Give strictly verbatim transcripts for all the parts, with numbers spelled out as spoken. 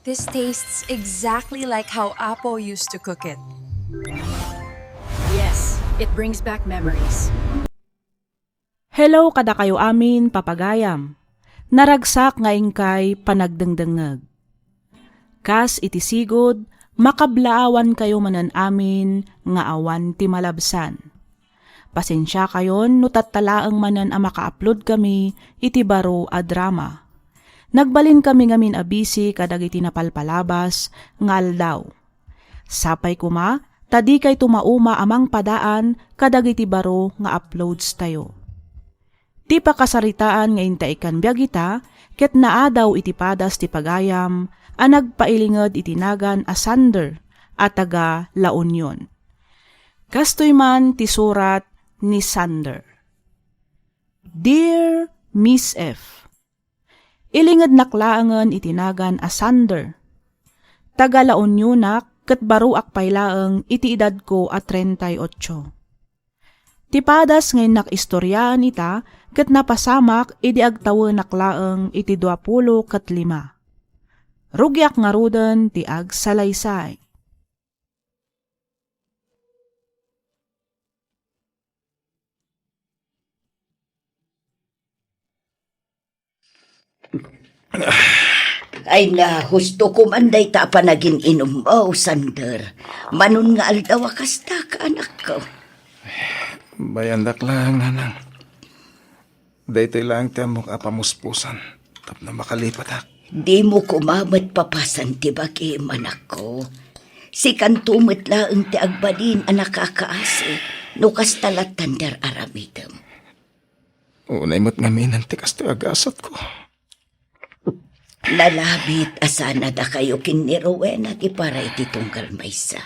This tastes exactly like how Apo used to cook it. Yes, it brings back memories. Hello kadakayo amin, papagayam. Naragsak nga inkay panagdengdengngeg. Kas iti sigud, makablaawankayo manen amin nga awan ti malabsan. Pasensiakayon no tatta laeng manen a maka-upload kami iti baro a drama. Nagbalin kami ngamin a busy kadagiti napalpalabas nga aldaw. Sapay koma ta dikayto mauma a mangpadaan kadagiti baro nga uploads tayo. Ti pakasaritaan nga intaekan biag ita ket naadaw iti padas ti pagayam a nagpailinged iti nagan a Sander a taga La Union. Kastoy man ti surat ni Sander. Dear Miss F, Ilingednak laengen iti nagan a Sander. Taga La Unionak ket baroak pay laeng iti edadko a treinta y ocho. Ti padas nga innak istoriaan ita ket napasamak idi agtawenak laeng iti duapulo ket lima. Rugiak ngaruden ti agsalaysay. Ay na, husto ko man dayta a panagin-inummo, Sander. Manon nga aldaw a kasta ka, anakko. Bayandak lang, nanang. Daytoy lang ti ammok a pamuspusan tapno makalipatak. Dimo koma met papasan ti bagim, anakko. Sikanto met laeng ti agbalin a nakakaasi no kasta lattan ti ar-aramidem. Unay met ngamin ti kastoy a gasatko. Nalabit a sana dakayo ken ni Rowena ti para iti tunggal maysa.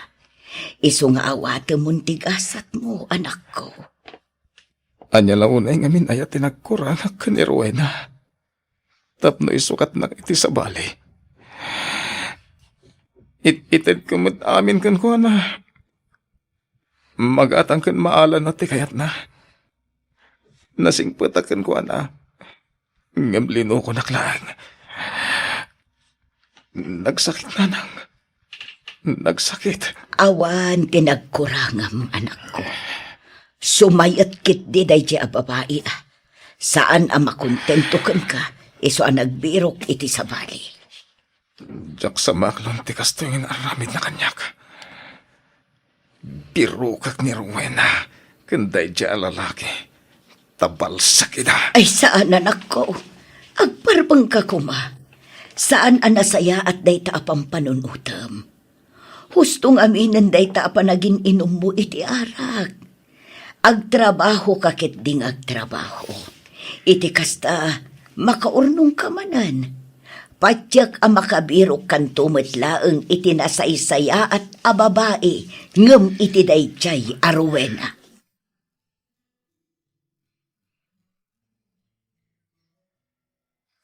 Isu nga awatemon ti gasatmo, anakko. Ania la unay ngamin aya ti nagkurangak ken ni Rowena tapno isukatnak iti sabali. It-itedko met amin kenkuana. Magatang ken maalanna ti kayatna. Nasingpetak kenkuana. Ngem linukonak laeng. Nagsakit, nanang. Nagsakit. Awan ti nagkurangam, anakko. Sumayet ketdi daydi a babai, a. Saan a makontento kenka, isu a nagbirok iti sabali. Diak sa maaklon ti kastoy nga inaramidna kaniak. Birokak ni Rowena ken daydi a lalaki. Ta balsak ida. Ay, saan, anakko. Agparbengka koma. Saan a nasayaat dayta a pampanunotem. Husto ngaminen dayta a panagin-inummo iti arak. Agtrabahoka ketdi nga agtrabaho. Iti kasta, makaurnongka manen. Patiek a makabirokkanto met laeng iti nasaysayaat a babai ngem iti daydiay a Rowena.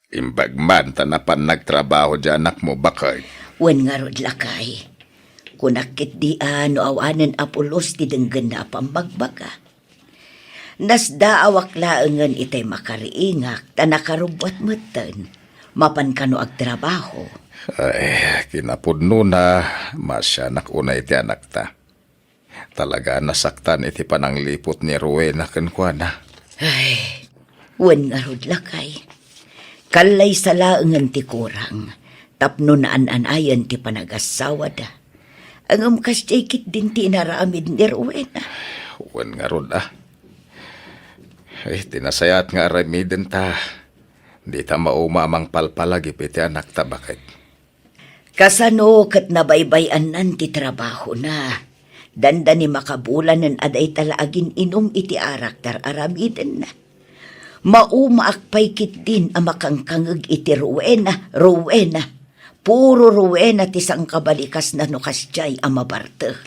Imbag man ta napan nagtrabaho di anakmo, baket. Wen ngarud, lakay. Kunak ketdi a no awanen a pulos ti denggenna a pammagbaga. Nasdaawak laengen itay makariingak ta nakarubbuat metten. Mapan kano agtrabaho. Ay, kinapudnona, maasianak unay ti anakta. Talaga a nasaktan iti panangliput ni Rowena kenkuana. Ay, wen ngarud, lakay. Kallaysa laengen ti kurang tapno naan-anayen ti panagassawada. Ngem kasdiay ketdin ti inaramid ni Rowena. Wen ngarud, a. Ay, ti nasayaat nga aramiden ta, dita mauma a mangpalpalagip iti anakta, baket. Kasano ket nabaybay-annan ti trabahona? Dandani makabulanen a dayta la agin-inum iti arak ti ar-aramidenna. Maumaak pay ketdin a makangkangeg iti Rowena, Rowena. Puro Rowena ti sangkabalikasna no kasdiay a mabarte.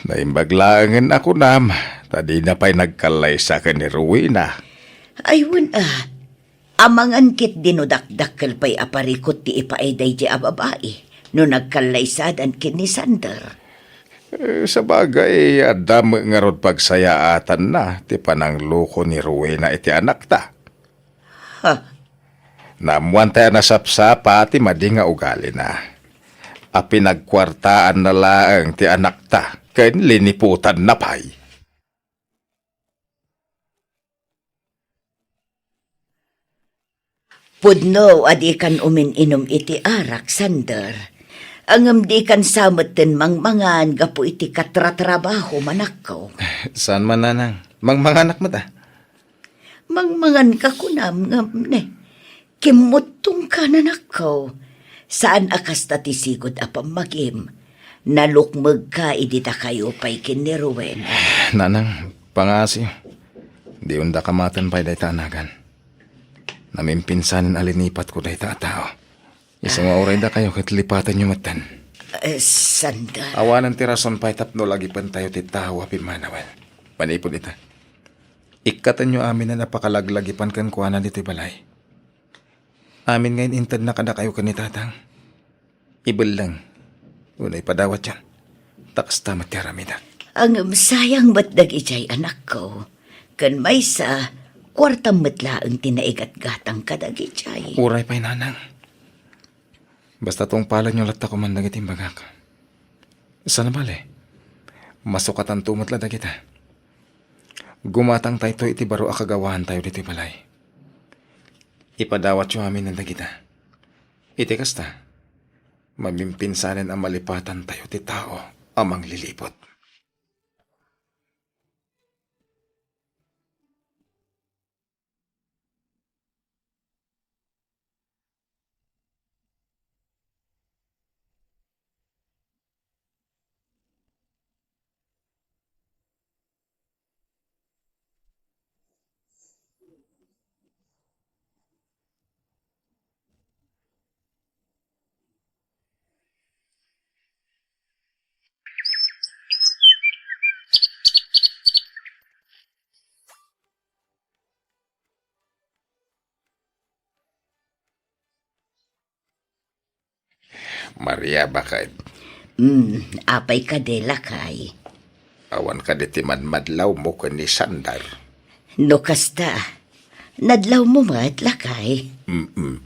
Naimbag laengen a kunam, ta dina pay nagkallaysa ken ni Rowena. Ay, wen a. Amangan ketdi no dakdakkel pay a parikut ti ipaay daydi a babai no nagkallaysadan ken ni Sander. Eh, sabagay, adda met ngarud pagsayaatanna ti panangloko ni Rowena iti anakta. Ha? Naammoantay a nasapsapa ti madi nga ugalina. A pinagkuartaanna laeng ti anakta ken liniputanna pay. Pudno a dikan umin-inum iti arak, Sander. Ngem dikan sa metten mangmangan gapu iti katratrabahom, anakko. Saan man, nanang. Mangmanganak met, a. Mangmanganka kunam, ngem ne, kimmuttongka, anakko. Saan a kasta ti sigud a pammagim. Nalukmegka idi dakayo pay ken ni Rowena. Nanang, pangngaasim. Diyon da kamaten pay dayta a nagan. Namimpinsanen a linipatko dayta a tao. Isu nga uray dakayo ket lipatenyo metten. Eh, Sander. Awanen ti rason pay tapno lagipentayo ti tao a pimmanawen. Manipud ita, ikkatenyo aminen a pakalaglagipan kenkuana ditoy balay. Amin nga in-intedna kadakayo ken ni Tatang. Ibelleng, wenno ipadawatyon. Ta kasta met ti aramidek. Ngem sayang met dagidiay, anakko. Ken maysa, kuartam met laeng ti naigatgatang kadagidiay. Uray pay, nanang. Basta tungpalenyo latta koman dagiti imbagak. Saan a bale, masukatanto met la dagita. Gumatangtayto iti baro a kagawaantayo ditoy balay. Ipadawatyo aminen dagita. Iti kasta, mamimpinsanen a malipatantayo ti tao a mangliliput. Maria, baket. Mm, apay kadi, lakay? Awan kadi ti madmadlawmo ken ni Sander? No kasta, nadlawmo met, lakay? Mm-mm.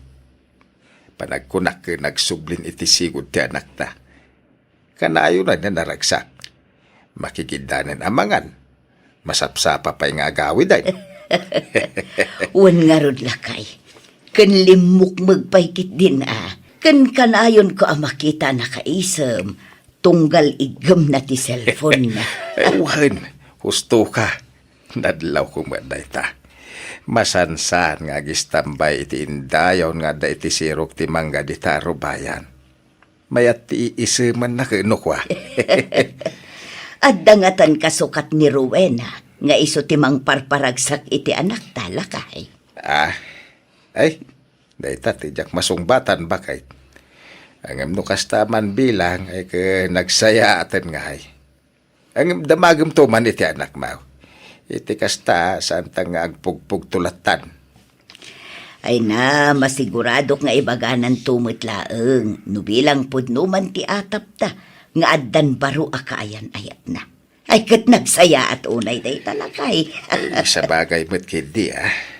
Panagkunak ken nagsublin iti sigud ti anakta. Kanayon a naragsak. Makigiddanen a mangan. Masapsapa pay nga agawiden. Wen ngarud, lakay. Ken limmukmeg pay ketdin a. Ken kanayonko a makita a nakaisem, tunggal iggemna ti cellphone-na. Wen, husto ka. Nadlawko met dayta. Masansan nga agistambay iti indayon nga adda iti sirok ti mangga dita a rubayan. Mayat ti iisemanna ket no kua. Adda ngatan kasukat ni Rowena nga isu ti mangparparagsak iti anakta, lakay. Ah, ay, dayta ti diak masungbatan, baket. Ngem no kasta man bilang, ay ket nagsayaaten ngay. Ngem damagemto man iti anakmo. Iti kasta, saanta nga agpugpugto lattan. Ay na, masiguradok nga ibagananto met laeng no bilang pudno man ti atapda nga addan baro a kaayan-ayatna. Ay, ket nagsayaat unay dayta, lakay. Ay, sabagay met ketdi, a.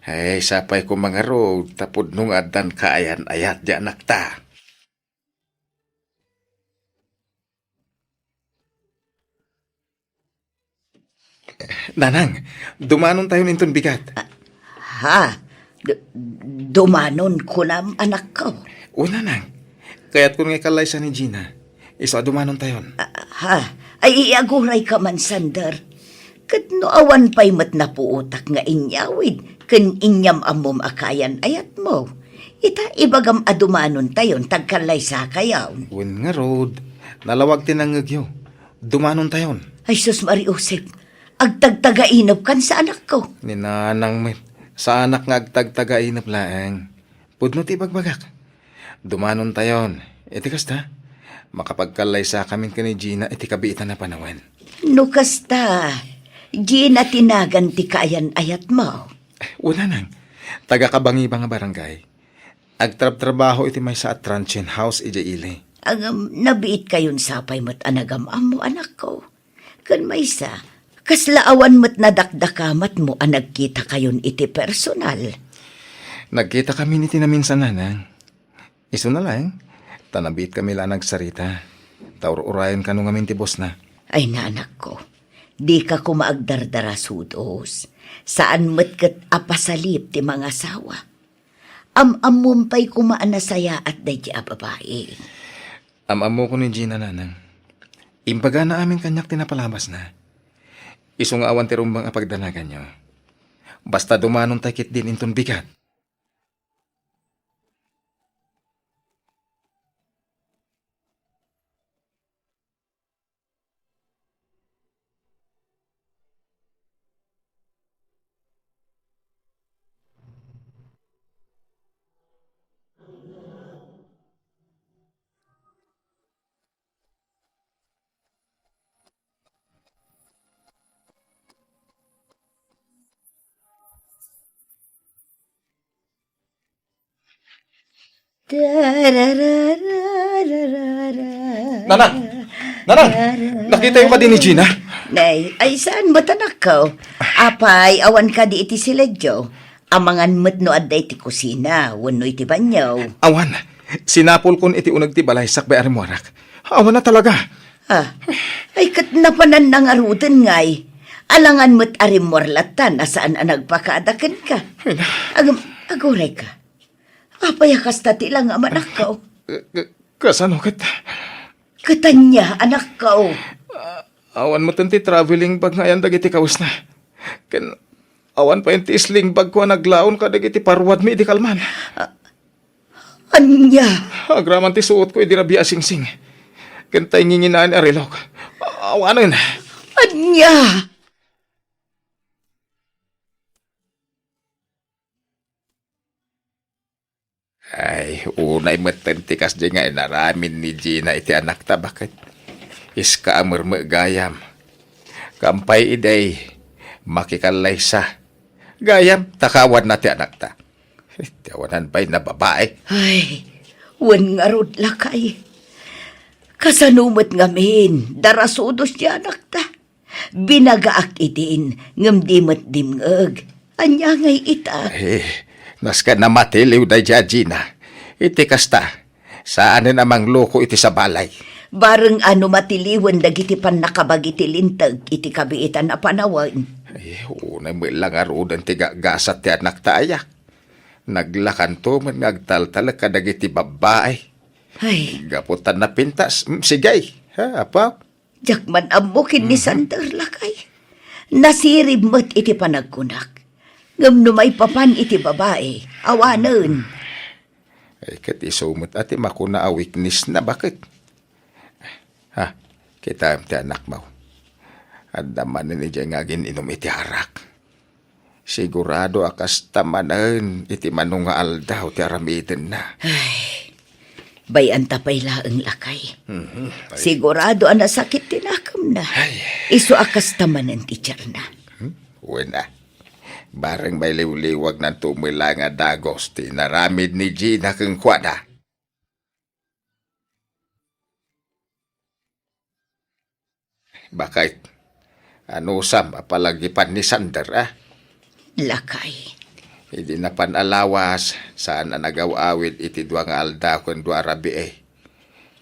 Ay, sapay koma ngarud ta pudno nga addan kaayan-ayat ti anakta. Nanang, dumanontayon inton bigat. Ah, ha? Du-, dumanon kunam, anakko? O, nanang. Kayatkon nga ikallaysa ni Gina. Isu a dumanontayon. Ah, ha? Ay, iagurayka man, Sander. Ket no awan pay met napuotak nga inyawid ken inyam-ammom a kaayan-ayatmo, ita, ibagam a dumanontayon ta agkallaysakayon. Wen ngarud, nalawag ti nangngegyo. Dumanontayon. Ay, sus, Mariusep, agtagtagainepkan sa anakko. Ni nanang met, saanak nga agtagtagainep laeng. Pudno ti ibagbagak. Dumanontayon. Iti kasta, makapagkallaysakamin ken ni Gina iti kabiitan a panawen. No kasta, Gina ti nagan ti kaayan-ayatmo. Wen, nanang, taga-Cabangiba nga barangay. Agtrabtrabaho iti maysa a transient house idiay ili. Ngem nabiitkayon sapay met a nagam-ammo, anakko. Ken maysa, kasla awan met nadakdakamatmo a nagkitakayon iti personal? Nagkitakamin iti naminsan, nanang. Isuna laeng, ta nabiitkami la a nagsarita. Ta ur-urayen kano ngamin ti bosna. Ay, nanakko, dika koma agdardarasudos. Saan met ket a pasalip ti mangasawa. Am-ammom pay koma a nasayaat daydi a babai. Am-ammokon ni Gina, nanang. Imbagana amin kaniak ti napalabasna. Isu nga awan ti rumbeng a pagdanaganyo. Basta dumanon tay ketdin inton bigat. Nanang! Nanang! Nakitayo kadi ni Gina? Nay, ay saan met, anakko? Apay, awan kadi iti siledyo? Amangan met no adda iti kusina wenno iti banio. Awan. Sinapulkon iti uneg ti balay sakbay a rimmuarak. Awan a talaga. Ah, ay ket napananna ngaruden ngay. Alangan met a rimmuar latta a saan a nagpakada kenka. Ay, na- Agam, aguray ka. Apay a kasta ti langam, anakko? Ka-, ka-, kasano ket? Ket ania, anakko? Ah, awan met ti traveling bag nga ayan dagiti kawesna. Ken awan pay ti sling bag ko a naglaon kadagiti paruadmi idi kalman. Ah, ania? Agraman ti suotko idi rabii a singsing. Ken tay nginginaen a relok. Awanen. Ania? Ay, unay metten ti kasdi nga inaramid ni Gina iti anakta, baket. Iska a merme gayam. Kampay idiay, makikallaysa. Gayam, ta kawanna ti anakta. Ti awanan pay na babae. Ay, wen ngarud, lakay. Kasano met ngamin, darasudos ti anakta? Binagaak idin, ngem di met dimngeg. Ania ngay ita? Eh, nasken a matiliw daydi a Gina. Iti kasta, saanen a mangloko iti sabalay. Bareng a no matiliwen dagiti pannakabagi ti linteg iti kabiitan a panawen. Eh, unay met la ngaruden ti gagasat ti anakta aya. Naglakanto met nga agtaltalek kadagiti babbai. Ay. Gapu ta napintas, mm, sige. Ha, apo? Diak man ammo ken ni Mhm. Sander, lakay. Nasirib met iti panagkunak. Ngem no maipapan iti babae, awanen. Ay, ket isu met a ti makuna a weakness na, baket. Ha, kitaem ti anakmo. Adda manen idiay nga agin-inum iti arak. Sigurado a kasta manen iti mano nga aldaw ti aramidenna. Ay, bay-anta pay laeng, lakay. Mhm. Ay. Sigurado a nasakit ti nakemna. Ay. Isu a kasta manen ti tiarna. Hmm? Wen a. Bareng mailiwliwagnanto met la nga dagus ti inaramid ni Gina kenkuana. Baket, anusam a palagipan ni Sander, a? Lakay. Idi napan a lawas, saan a nagaw-awid iti dua nga aldaw ken dua a rabii.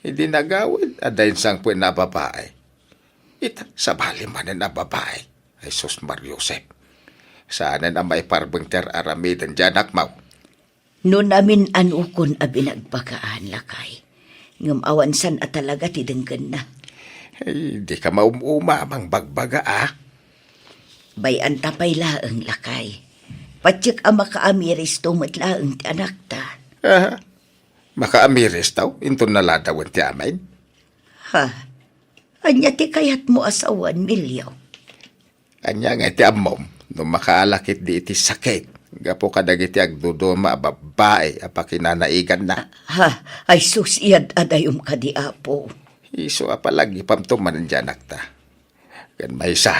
Idi nagawid, adda insangpetna a babai. Ita, sabali manen a babai. Ay, sus, Mariusep. Saanen a maiparbeng ti ar-aramiden ti anakmo. No namin-anokon a binagbagaan, lakay, ngem awan saan a talaga ti denggenna. Ay, dika maum-uma a mangbagbaga, a? Bay-anta pay laeng, lakay. Patiek a makaamiristo met laeng ti anakta. Aha. Makaamiristo? Inton naladawen ti amin? Ha? Ania ti kayatmo a sawen, Milio? Ania nga iti ammom no makaalak ketdi iti sakit gapu kadagiti agduduma a babbai a pakinanaiganna? Ha? Ay sus, iyad-adayom kadi, Apo. Isu a palagipamto manen ti anakta. Ken maysa,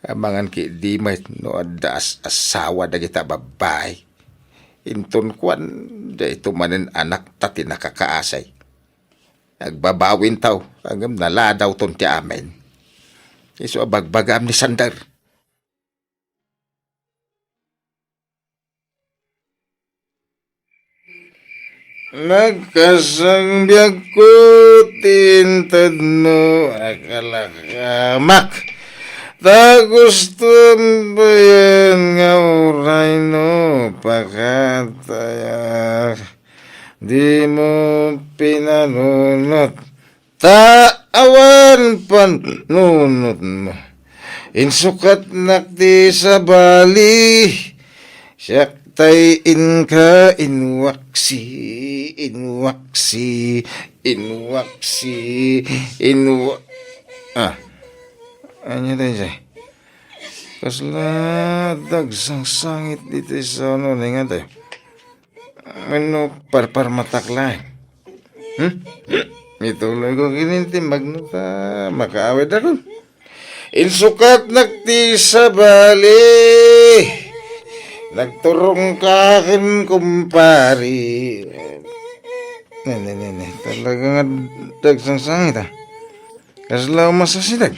amangan ketdi met no adda as-asawa dagita babbai. Inton kuan, dayto manen anakta ti nakakaasi. Agbabawinto, ngem naladawton ti amin. Isu a bagbagaam ni Sander. Nagkasangbiagko ti intedmo a kalakamak. Ta gusto bayan nga uray no pakatayak. Dimo pinanunot. Ta awan panunotmo. Insukatnak ti sabali. Siak tay inka inwaksi, inwaksi, inwaksi, inwa-, ah. Ania daydiay? Kasla dagsangsangit ditoy sauno, ningan tayo. Ano, parparmatak laeng. Hmm? Ituloy ko kinin ti magno ta makaawid ako. Insukatnak ti sabali. Nagturong ka ken kumpari. Ne, ne, ne, ne. Talaga nga dagsangsangit, ah. Kasla umasasideg.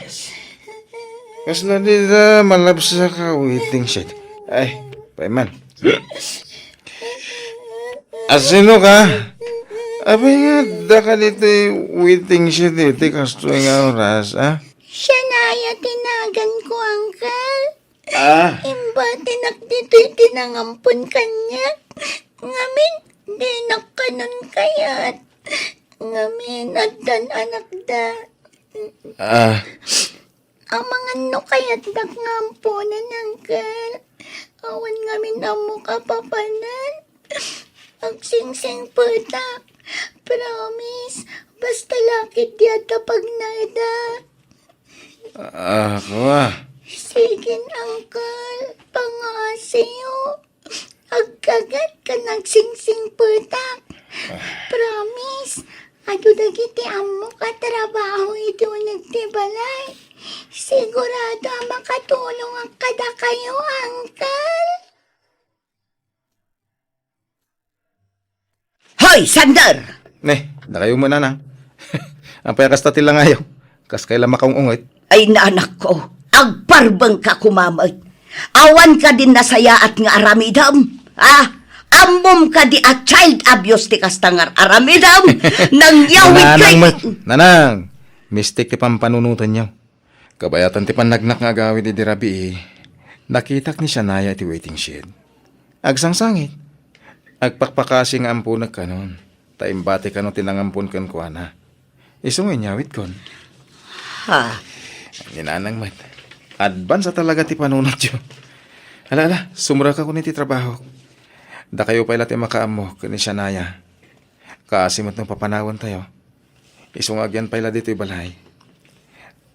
Kasla di da malabsa ka waiting shed. Ay, payman. Asino ka? Abay nga, da ka ditoy waiting shed iti kastoy nga oras, ah? Siya na ya tinagan ko, Uncle. Ah. Imbatinak ditoy ti nangampon kaniak. Ngamin, dinak kanon kayat. Ngamin, addan anakda. Ah. Amangan no kayatdak nga amponen, Uncle. Awan ngamin ammok a papanan. Agsingsingpetak. Promise, basta lakit di adda pagnaeda. Ah, kua. Sige, Uncle. Pangaasiyo. Agkagat ken agsingsingpetak. Ah. Promise, adu dagiti ammok a trabaho iti uneg ti balay. Sigurado a makatulongak kadakayo, Uncle. Hoy, Sander! Ne, dakayo met, nanang. Apay a kasta ti langayo? Kas kay la makaung-unget? Ay, nanakko, agparbengka koma met. Awan kadin nasayaat nga aramidem, ha? Ammom kadi a child abuse ti kasta nga aramidem? Nangyawid kay... Nanang met, nanang, mistik ti pampanunotenyo. Kabayatan ti pannagnak nga agawid idi rabii, nakitak ni Shania iti waiting shed. Agsangsangit. Agpakpakasi nga amponek kanon, ta imbati kano ti nangampon kenkuana. Isu nga inyawidkon. Ha? Ni nanang met. Advance a talaga ti panunotyo. Ala, ala, sumrekakon iti trabahok. Dakayo pay la ti makaammo ken ni Shania. Kaasi met no papanawentayo. Isu nga agyan pay la ditoy balay.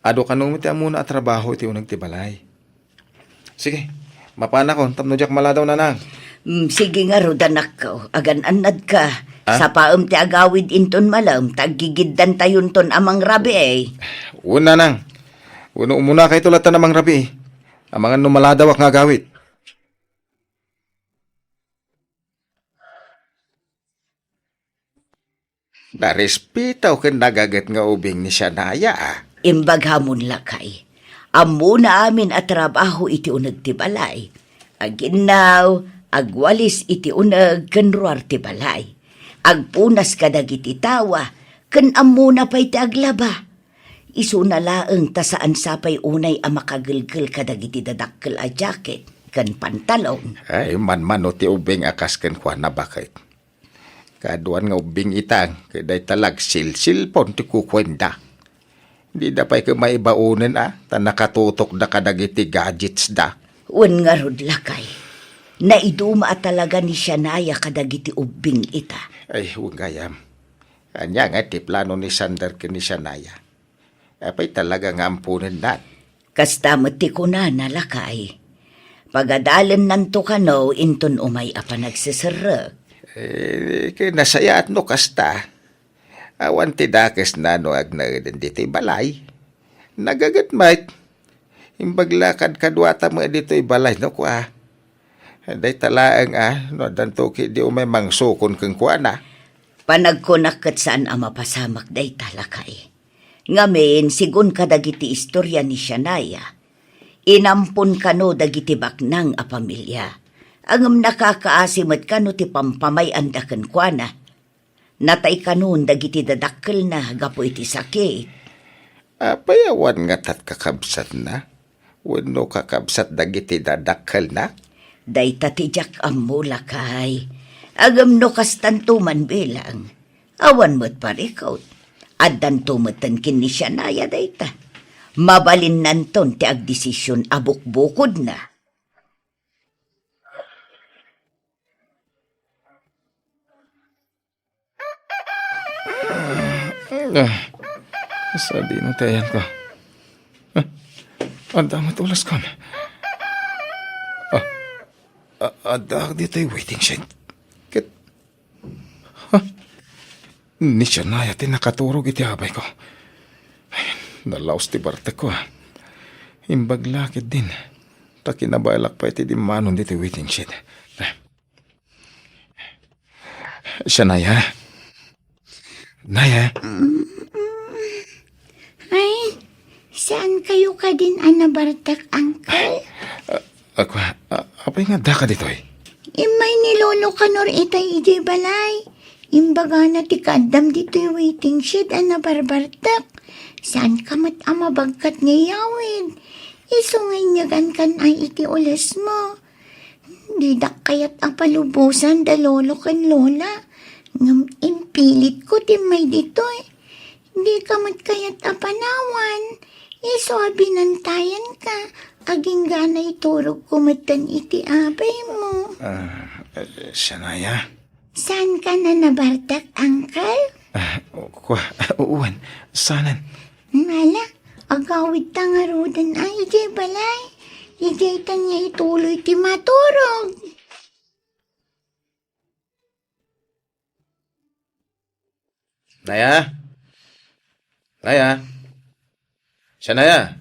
Adu kano met ti ammona a trabaho iti uneg ti balay. Sige, mapanakon tapno diak maladaw, nanang. Mm, sige ngarud, anakko, agan-annadka. Ah? Sapaem ti agawid inton malem, ta aggigiddantayonton a mangrabii. Wen, nanang. Wenno umunakayto latta a mangrabii. Amangan no maladawak nga agawid. Narespeta ken nagaget nga ubing ni Shania, a. Imbagam, lakay. Ammona amin a trabaho iti uneg ti balay. Aginnaw, agwalis iti uneg ken ruar ti balay. Agpunas kadagiti tawa, ken ammona pay ti aglaba. Isuna laeng ta saan sapay unay a makagelgel kadagiti dadakkel a jacket ken pantalon. Ay, manmano ti ubing a kas kenkuana, baket. Kaaduan nga ubbing ita, ket dayta la agsilsilpon ti kukuenda. Dida pay ket maibaonen a, ta nakatutokda kadagiti gadgetsda. Wen ngarud, lakay, naiduma a talaga ni Shania kadagiti ubbing ita. Ay, wen gayam. Ania nga ti plano ni Sander ken ni Shania? Apay talaga nga amponennan? Kasta met ti kunana, lakay. Pagadalennanto kano inton umay a panagseserrek. Eh, ket nasayaat no kasta. Awan ti dakesna no agnaeden ditoy balay. Nagaget met. Imbag la kadkaduata met ditoy balay no kua. Dayta laeng a, no addanto ketdi umay mangsukon kenkuana. Panagkunak ket saan a mapasamak dayta, lakay. Ngamin, sigun kadagiti istoria ni Shania, inampon kano dagiti baknang a pamilia. Ngem nakakaasi met kano ti pampamay-anda kenkuana. Natay kanon dagiti dadakkelna gapu iti sakit. Apay, awan ngatat kakabsatna? Wenno kakabsat dagiti dadakkelna? Dayta ti diak ammo, lakay. Ngem no kastanto man bilang, awan met parikut. Addanto metten ken ni Shania dayta. Mabalinnanton ti agdesision a bukbukodna. Ah, sadino ti ayanko? Ah, adda met ulaskon. Ah, a-, addaak ditoy waiting shed. Ket, ah, ni Shania ti nakaturog iti abayko. Ay, nalaos ti bartekko, ah. Imbag la ketdin, ta kinabaelak pay ti dimmanon ditoy waiting shed. Ah. Shania? Naya? Ay, saan kayo kadin a nabartak, Uncle? Ah, ako, ah, apay nga adda ka ditoy? Immay ni Lolo Kanor itay idiay balay. Imbagana ti kaaddam ditoy waiting shed a nabarbartak. Saan ka met a mabagkat nga iyawid? Isu nga inyagan kan ay iti ules mo. Didak kayat a palubosan da lolo ken lola, ngem impilitko ti immay ditoy. Dika met kayat a panawan, isu a binantayanka, agingga naiturogko metten iti abaymo. Ah, eh, Shania? Saanka a nabartak, Uncle? Ah, kua, wen, saanen. Ngala, agawidta ngaruden a idiay balay. Idiay ta nia ituloy ti maturog. Naya? Naya? Shania?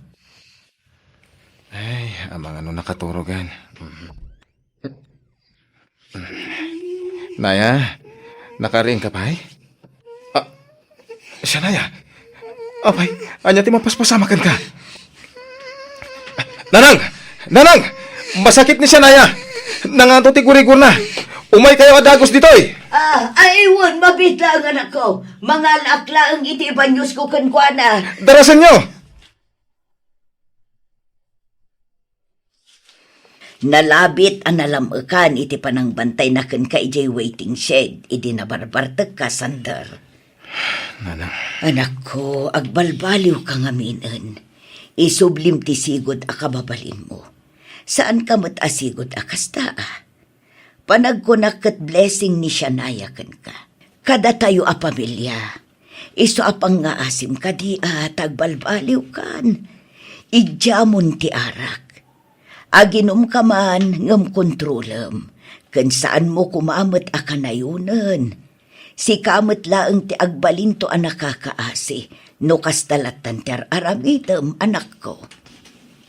Ay, amangan no nakaturogan. Mhm. Naya, nakariingka pay? Ah, Shania? Apay, ania ti mapaspasama kenka? Nanang! Nanang! Masakit ni Shania! Nangato ti gurigurna! Umaykayo a dagus ditoy! Ah, ay, wen, mabiit laeng, anakko. Mangalaak laeng iti banyosko kenkuana. Darasenyo! Nalabit a nalam-ekan iti panangbantayna kenka idiay waiting shed idi nabarbartekka, Sander. Nanang. Anakko, agbalbaliwka ngaminen. Isublim ti sigud a kababalinmo. Saanka met a sigud a kasta, a. Panagkunak ket blessing ni Shania kenka. Kadatayo a pamilia, isu a pangngaasim kadi a ta agbalbaliwkan. Idiamon ti arak. Aginumka man ngem kontrolem, ken saanmo koma met a kanayonen. Sika met laeng ti agbalinto a nakakaasi no kasta lattan ti ar-aramidem, anakko.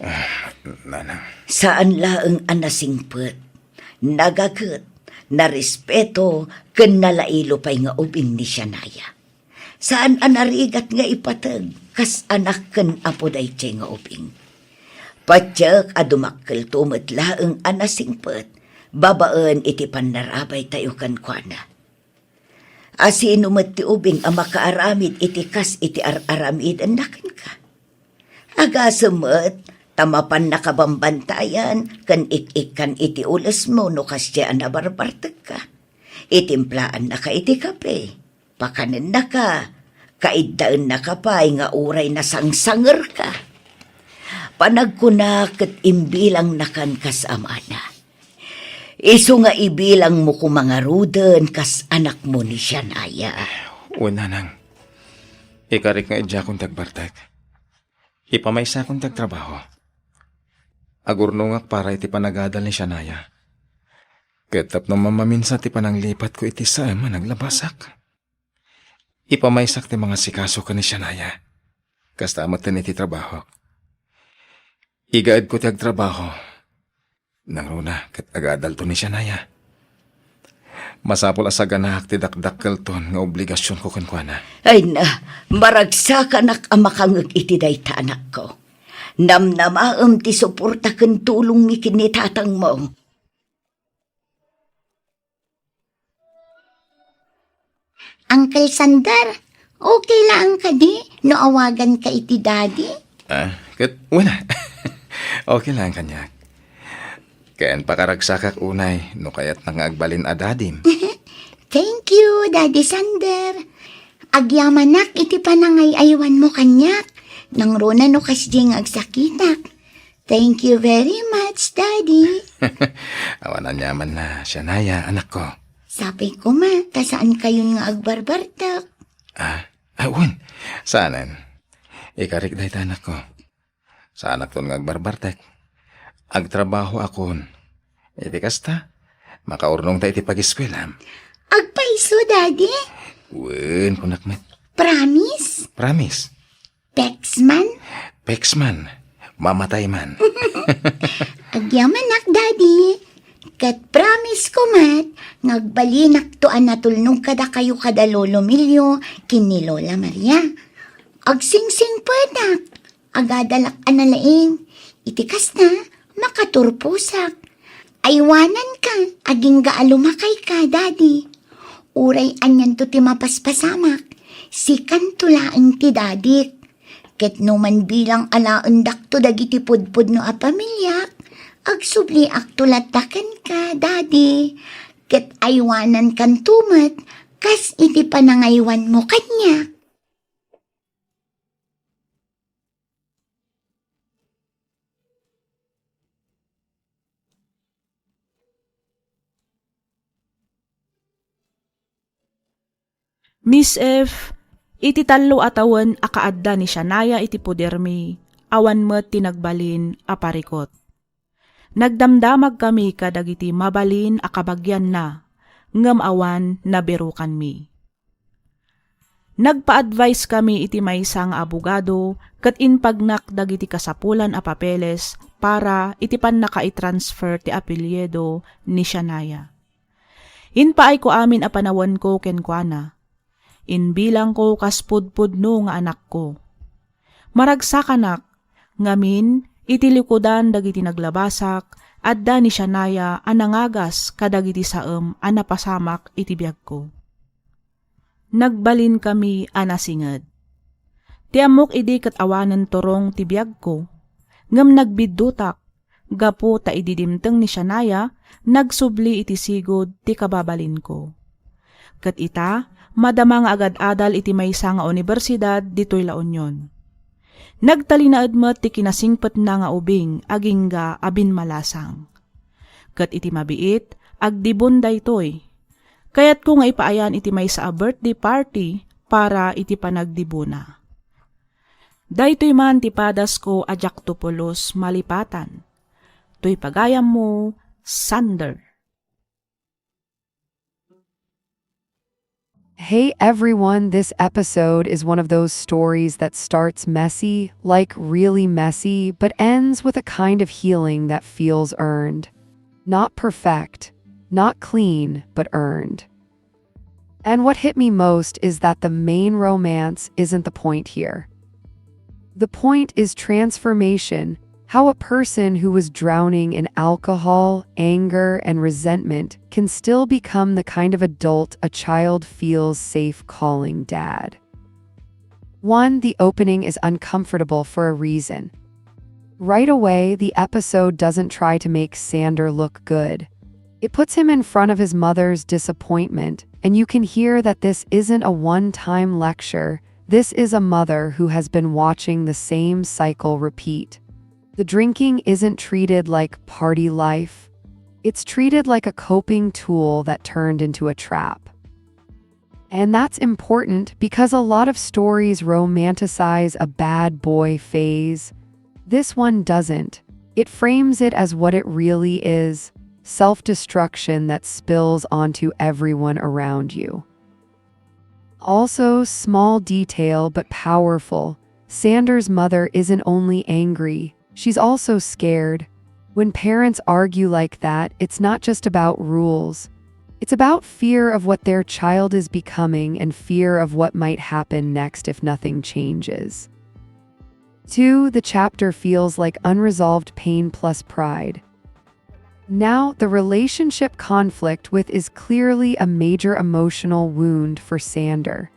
Ah, nanang. Saan laeng a nasingpet, nagaget, narespeto, ken nalailo pay nga ubing ni Shania. Saan a narigat nga ipateg kas anak ken apo daytoy nga ubing. Patiek a dumakkelto met laeng a nasingpet babaen iti pannarabaytayo kenkuana. Asino met ti ubing a makaaramid iti kas iti ar-aramidenna kenka? Agasem met ta mapannaka bambantayan ken ik-ikkan iti ulesmo no kasdiay a nabarbartekka. Itimplaannaka iti kape, pakanennaka, kaiddaennaka pay nga uray nasangsangerka. Panagkuna ket imbilangnakan kas amana. Isu nga ibilangmo koma ngaruden kas anakmo ni Shania. Wen, nanang. Ikarik nga idiakon ti agbartek. Ipamaysakon ti agtrabaho. Agurnongak para iti panagadal ni Shania. Ket tapno mammaminsan ti pananglipatko iti saem a naglabasak. Ipamaysak ti mangasikaso ken ni Shania. Kasta met iti trabahok. Igaedko ti agtrabaho. Nangruna ket agadalto ni Shania. Masapul a saganaak ti dakdakkelton nga obligasionko kenkuana. Ay na, maragsakanak a makangeg iti dayta, anakko. Namnamaem ti suporta ken tulongmi ken ni tatangmo. Uncle Sander, okay lang kadi no awagan ka iti daddy? Ah, ket wala. Okay lang kaniak. Ken pakaragsakak unay no kayatna nga agbalin a dadim. Thank you, Daddy Sander. Agyamanak iti panangay-aywanmo kaniak. Nangruna no kasdi nga agsakitak. Thank you very much, Daddy. Awan aniaman a, Shania, anakko. Sapay koma, ta saan kayon nga agbarbartek. Ah, ah, wen. Saanen. Ikarik dayta, anakko. Saanakton nga agbarbartek. Agtrabahoakon. Iti kasta, makaurnongta iti pagiskuelam. Agpayso, Daddy? Wen, kunak met. Promise? Promise. Pexman? Pexman. Mamatay man. Agyamanak, Daddy. Ket promise ko met nga agbalinakto a natulnog kadakayo kada Lolo Milio ken ni Lola Maria. Agsingsingpetak, agadalak a nalaing. Iti kasta, makaturposak. Aywananka, agingga a lumakayka, Daddy. Uray anianto ti mapaspasamak, sikanto laeng ti dadik. Ket no man bilang alaendakto dagiti pudpudno a pamiliak, agsubliakto latta kenka, Daddy. Ket aywanankanto met kas iti panangaywanmo kaniak. Miss F, iti tallo a tawen a kaadda ni Shania iti podermi, awan met ti nagbalin a parikut. Nagdamdamagkami kadagiti mabalin a kabagianna, ngem awan nabirukanmi. Nagpa-advise kami iti maysa nga abogado ket impagnak dagiti kasapulan a papeles para iti pannakaitransfer ti apelyido ni Shania. Impaayko amin a panawenko kenkuana. Imbilangko kas pudpudno nga anakko. Maragsakanak, ngamin, iti likudan dagiti naglabasak, adda ni Shania a nangagas kadagiti saem a napasamak iti biagko. Nagbalinkami a nasinged. Ti ammok idi ket awanen turong ti biagko, ngem nagbiddutak, gapu ta idi dimteng ni Shania, nagsubli iti sigud ti kababalinko. Ket ita, madama nga agad-adal iti maysa nga unibersidad ditoy La Union. Nagtalinaed met ti kinasingpetna nga ubing agingga a binmalasang. Ket iti mabiit, agdibon daytoy. Kayatko nga ipaayan iti maysa a birthday party para iti panagdibona. Daytoy man ti padasko a diakto pulos malipatan. Toy pagayammo, Sander. Hey everyone, this episode is one of those stories that starts messy, like really messy, but ends with a kind of healing that feels earned. Not perfect, not clean, but earned. And what hit me most is that the main romance isn't the point here. The point is transformation, how a person who was drowning in alcohol, anger, and resentment can still become the kind of adult a child feels safe calling dad. One, the opening is uncomfortable for a reason. Right away, the episode doesn't try to make Sander look good. It puts him in front of his mother's disappointment, and you can hear that this isn't a one time lecture. This is a mother who has been watching the same cycle repeat. The drinking isn't treated like party life, it's treated like a coping tool that turned into a trap. And that's important because a lot of stories romanticize a bad boy phase. This one doesn't. It frames it as what it really is, self destruction that spills onto everyone around you. Also, small detail but powerful, Sander's mother isn't only angry, she's also scared. When parents argue like that, it's not just about rules. It's about fear of what their child is becoming and fear of what might happen next if nothing changes. Two, the chapter feels like unresolved pain plus pride. Now, the relationship conflict with is clearly a major emotional wound for Sander.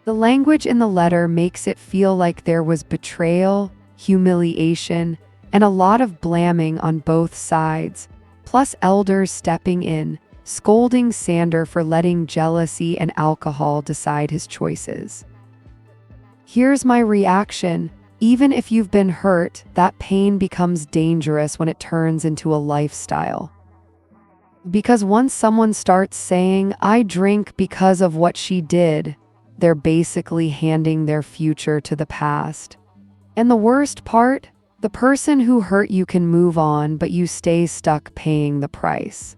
The language in the letter makes it feel like there was betrayal, humiliation, and a lot of blaming on both sides, plus elders stepping in, scolding Sander for letting jealousy and alcohol decide his choices. Here's my reaction. Even if you've been hurt, that pain becomes dangerous when it turns into a lifestyle. Because once someone starts saying, "I drink because of what she did," they're basically handing their future to the past. And the worst part, the person who hurt you can move on, but you stay stuck paying the price.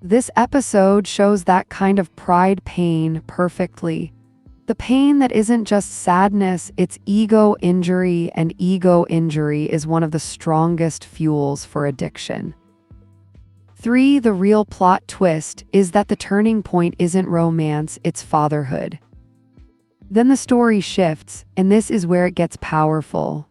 This episode shows that kind of pride pain perfectly. The pain that isn't just sadness, it's ego injury, and ego injury is one of the strongest fuels for addiction. Three, the real plot twist is that the turning point isn't romance, it's fatherhood. Then the story shifts, and this is where it gets powerful.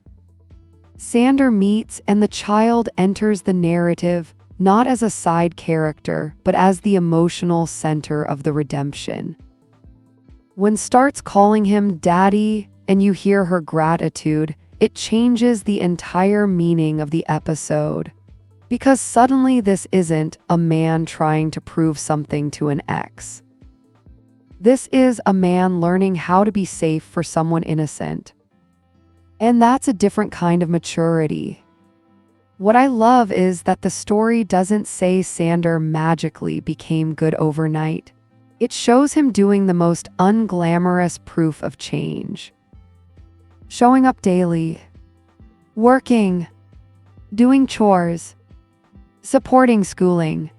Sander meets, and the child enters the narrative not as a side character, but as the emotional center of the redemption. When starts calling him daddy, and you hear her gratitude, it changes the entire meaning of the episode. Because suddenly, this isn't a man trying to prove something to an ex. This is a man learning how to be safe for someone innocent. And that's a different kind of maturity. What I love is that the story doesn't say Sander magically became good overnight. It shows him doing the most unglamorous proof of change: showing up daily, working, doing chores, supporting schooling,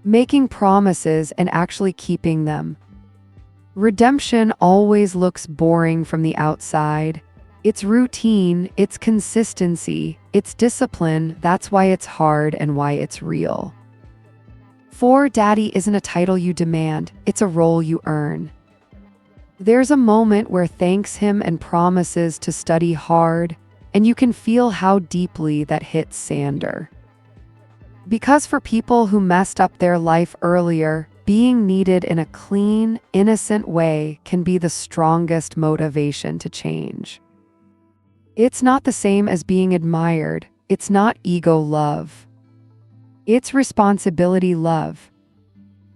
making promises and actually keeping them. Redemption always looks boring from the outside. It's routine, it's consistency, it's discipline. That's why it's hard and why it's real. Four, daddy isn't a title you demand, it's a role you earn. There's a moment where thanks him and promises to study hard, and you can feel how deeply that hits Sander. Because for people who messed up their life earlier, being needed in a clean, innocent way can be the strongest motivation to change. It's not the same as being admired, it's not ego love. It's responsibility love.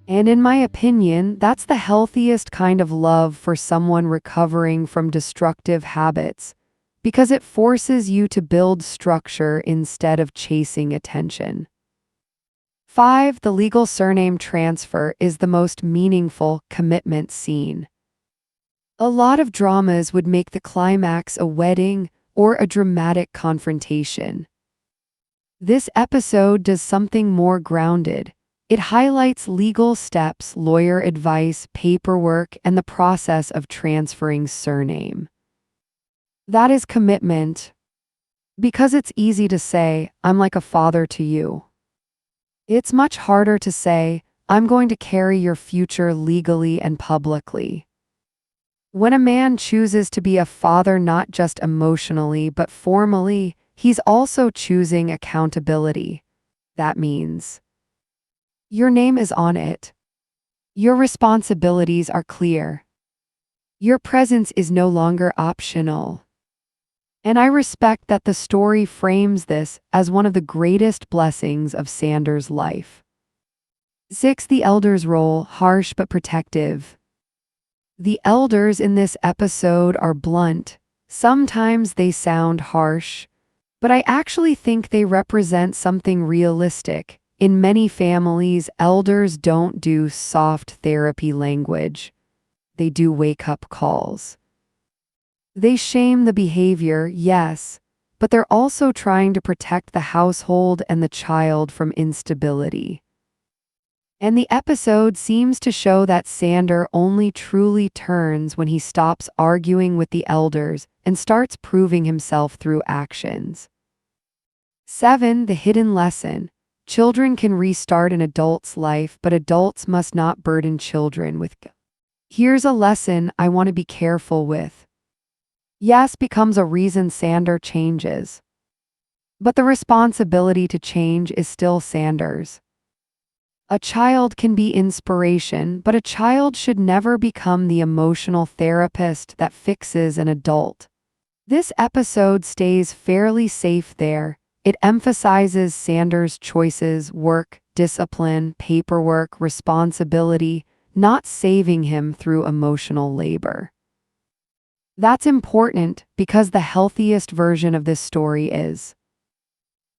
And in my opinion, that's the healthiest kind of love for someone recovering from destructive habits, because it forces you to build structure instead of chasing attention. Five, the legal surname transfer is the most meaningful commitment scene. A lot of dramas would make the climax a wedding or a dramatic confrontation. This episode does something more grounded. It highlights legal steps, lawyer advice, paperwork, and the process of transferring surname. That is commitment. Because it's easy to say, "I'm like a father to you." It's much harder to say, "I'm going to carry your future legally and publicly." When a man chooses to be a father not just emotionally but formally, he's also choosing accountability. That means your name is on it. Your responsibilities are clear. Your presence is no longer optional. And I respect that the story frames this as one of the greatest blessings of Sander's life. Six, the elders' role, harsh but protective. The elders in this episode are blunt. Sometimes they sound harsh, but I actually think they represent something realistic. In many families, elders don't do soft therapy language. They do wake-up calls. They shame the behavior, yes, but they're also trying to protect the household and the child from instability. And the episode seems to show that Sander only truly turns when he stops arguing with the elders and starts proving himself through actions. Seven, the hidden lesson. Children can restart an adult's life, but adults must not burden children with gu-, here's a lesson I want to be careful with. Yes becomes a reason Sander changes. But the responsibility to change is still Sander's. A child can be inspiration, but a child should never become the emotional therapist that fixes an adult. This episode stays fairly safe there. It emphasizes Sander's choices, work, discipline, paperwork, responsibility, not saving him through emotional labor. That's important because the healthiest version of this story is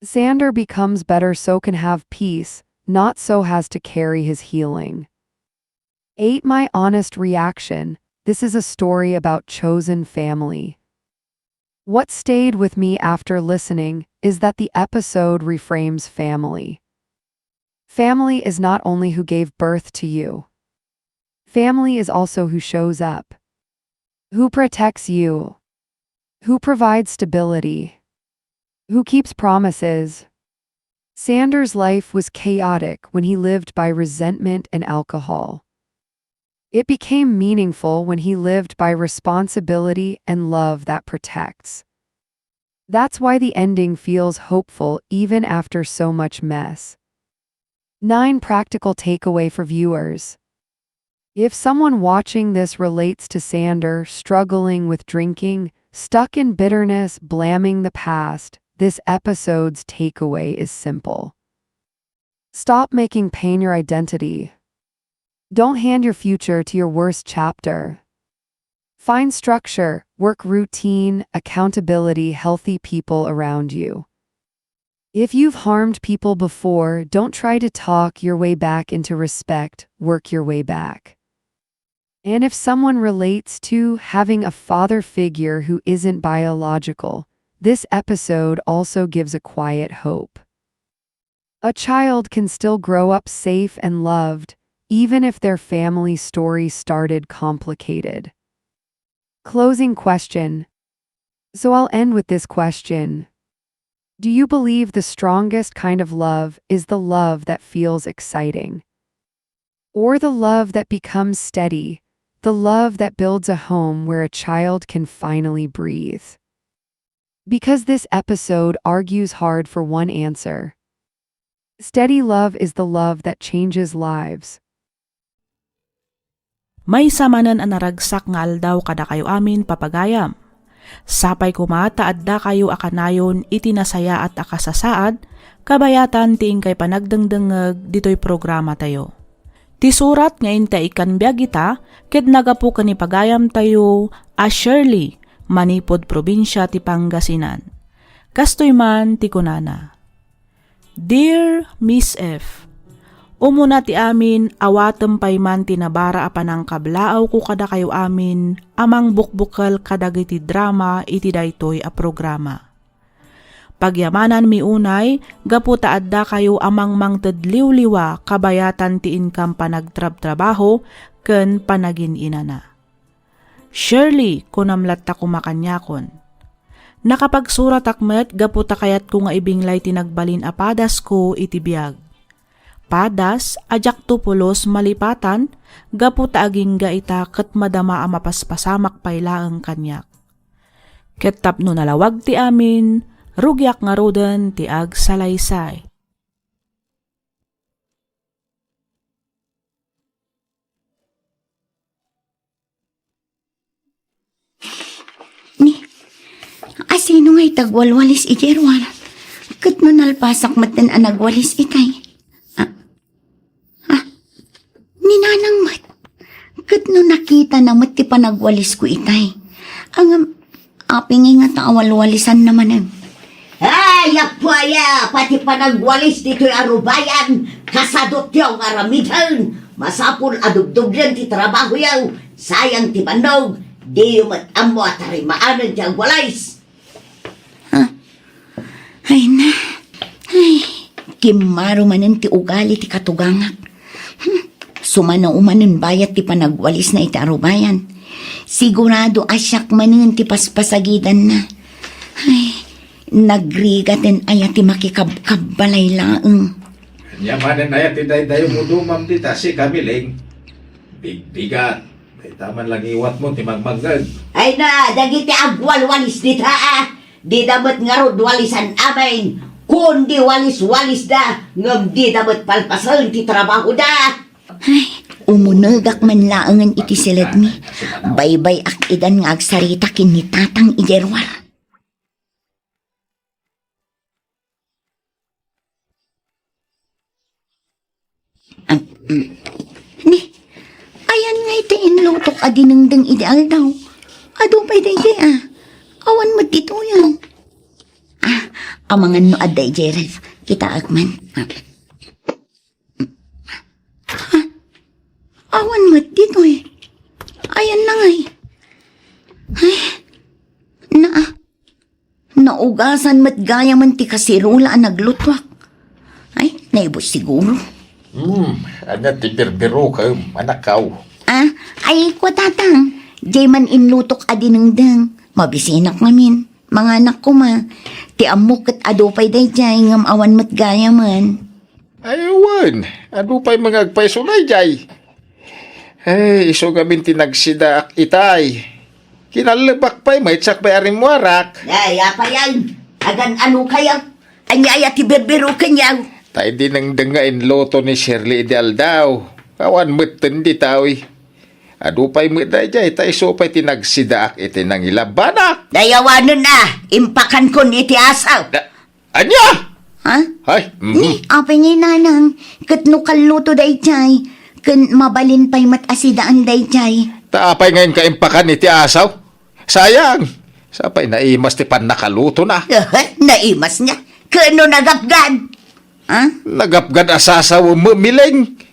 Sander becomes better so can have peace, not so has to carry his healing. Eight. My honest reaction. This is a story about chosen family. What stayed with me after listening is that the episode reframes family. Family is not only who gave birth to you. Family is also who shows up, who protects you, who provides stability, who keeps promises. Sander's life was chaotic when he lived by resentment and alcohol. It became meaningful when he lived by responsibility and love that protects. That's why the ending feels hopeful even after so much mess. Nine. Practical takeaway for viewers. If someone watching this relates to Sander, struggling with drinking, stuck in bitterness, blaming the past, this episode's takeaway is simple. Stop making pain your identity. Don't hand your future to your worst chapter. Find structure, work routine, accountability, healthy people around you. If you've harmed people before, don't try to talk your way back into respect, work your way back. And if someone relates to having a father figure who isn't biological, this episode also gives a quiet hope. A child can still grow up safe and loved, even if their family story started complicated. Closing question. So I'll end with this question. Do you believe the strongest kind of love is the love that feels exciting? Or the love that becomes steady, the love that builds a home where a child can finally breathe? Because this episode argues hard for one answer. Steady love is the love that changes lives. Maysa manen a naragsak nga aldaw kadakayo amin, papagayam. Sapay koma ta addakayo a kanayon iti nasayaat a kasasaad, kabayatan ti inkay panagdengdengngeg ditoy programatayo. Ti surat nga inta ikkan biag ita ket nagapu ken ni pagayamtayo a Shirley, manipud probinsia ti Pangasinan. Kastoy man ti kunana. Dear Miss F, umuna ti amin, awatem pay man ti nabara a panangkablaawko kadakayo amin a mangbukbukel kadagiti drama iti daytoy a programa. Pagyamananmi unay gapu ta addakayo a mangmangted liwliwa kabayatan ti inkam panagtrabtrabaho ken panagin-inana. Shirley, kunam latta koma kaniakon. Nakapagsuratak met gapu ta kayatko nga ibinglay ti nagbalin a padasko iti biag. Padas a diakto pulos malipatan gapu ta agingga ita ket madama a mapaspasamak pay laeng kaniak. Ket tapno nalawag ti amin, rugiak ngaruden ti agsalaysay. Ni, asino nga itagwalwalis iti aruar? Ket no nalpasak metten a nagwalis itay? Ah, ah, ni Nanang met. Ket no nakitana met ti panagwalisko itay? Ngem, apay ngay ngata a walwalisanna manen? Ay, apo aya, pati panagwalis ditoy a rubayan, kasadutyo nga aramiden. Masapul a dubdublen ti trabahoyo, sayang ti bannog, diyo met ammo a tarimaanen ti agwalis. Ah, ay na. Ay, kimmaro manen ti ugali ti katugangak. Hmm, sumano manen bayat ti panagwalisna iti arubayan. Sigurado a siak manen ti paspasagidanna. Ay, nagrigaten aya ti makikabkabbalay laeng. Ania manen aya ti daydayo mo dumam dita, si Kamiling? Bigbigat. Dayta man langiwatmo ti magmangngeg. Ay na, dagiti agwalwalis dita, ah. Dida met ngarud walisan amin, kundi walis-walisda, ngem dida met palpasen ti trabahoda. Ay, umunegak man laengen iti siledmi. Baybay-ak idan nga agsarita ken ni Tatang idiay ruar. Am-, mm. Ni, ayan ngay ti inlutok a dinengdeng idi aldaw. Adu pay daydiay a. Awan met ditoyen. Ah, amangan no adda idiay ref. Kitaek man. Ah. Ha? Awan met ditoy. Ayan na ngay. Ay, na, naugasan met gayamen ti kasirula a naglutuak. Ay, naibus siguro. Hmm, ania ti birbirukem, anakaw? Ah, ay, kua tatang, diay man inlutok a dinengdeng. Mabisinak ngamin. Manganak koma. Ti ammok ket adu pay daydiay, ngem awan met gayamen. Ay, wen, adu pay nga agpayso daydiay. Ay, isu ngamin ti nagsidaak itay. Kinallebak pay, mayatsak pay a rimmuarak. Ay, apayan, agan-ano kayo? Ania aya ti birbirukenyo? Tay dinengdeng nga inluto ni Shirley idi aldaw. Awan metten ditoy. Adu pay met daydiay, ta isu pay ti nagsidaak iti nangilabanak. Dayawanen a, impakankon iti asaw. Da-, Ania? Ha? Ay, mhm. Ni, apay ngay nanang, ket no kalluto daydiay, ken mabalin pay met a sidaan daydiay. Ta apay ngay nga impakan iti asaw? Sayang. Sapay naimas ti pannakalutona. Naimas nga. Ken no nagapgan? Ha? Nagapgan a sasaw, mileng.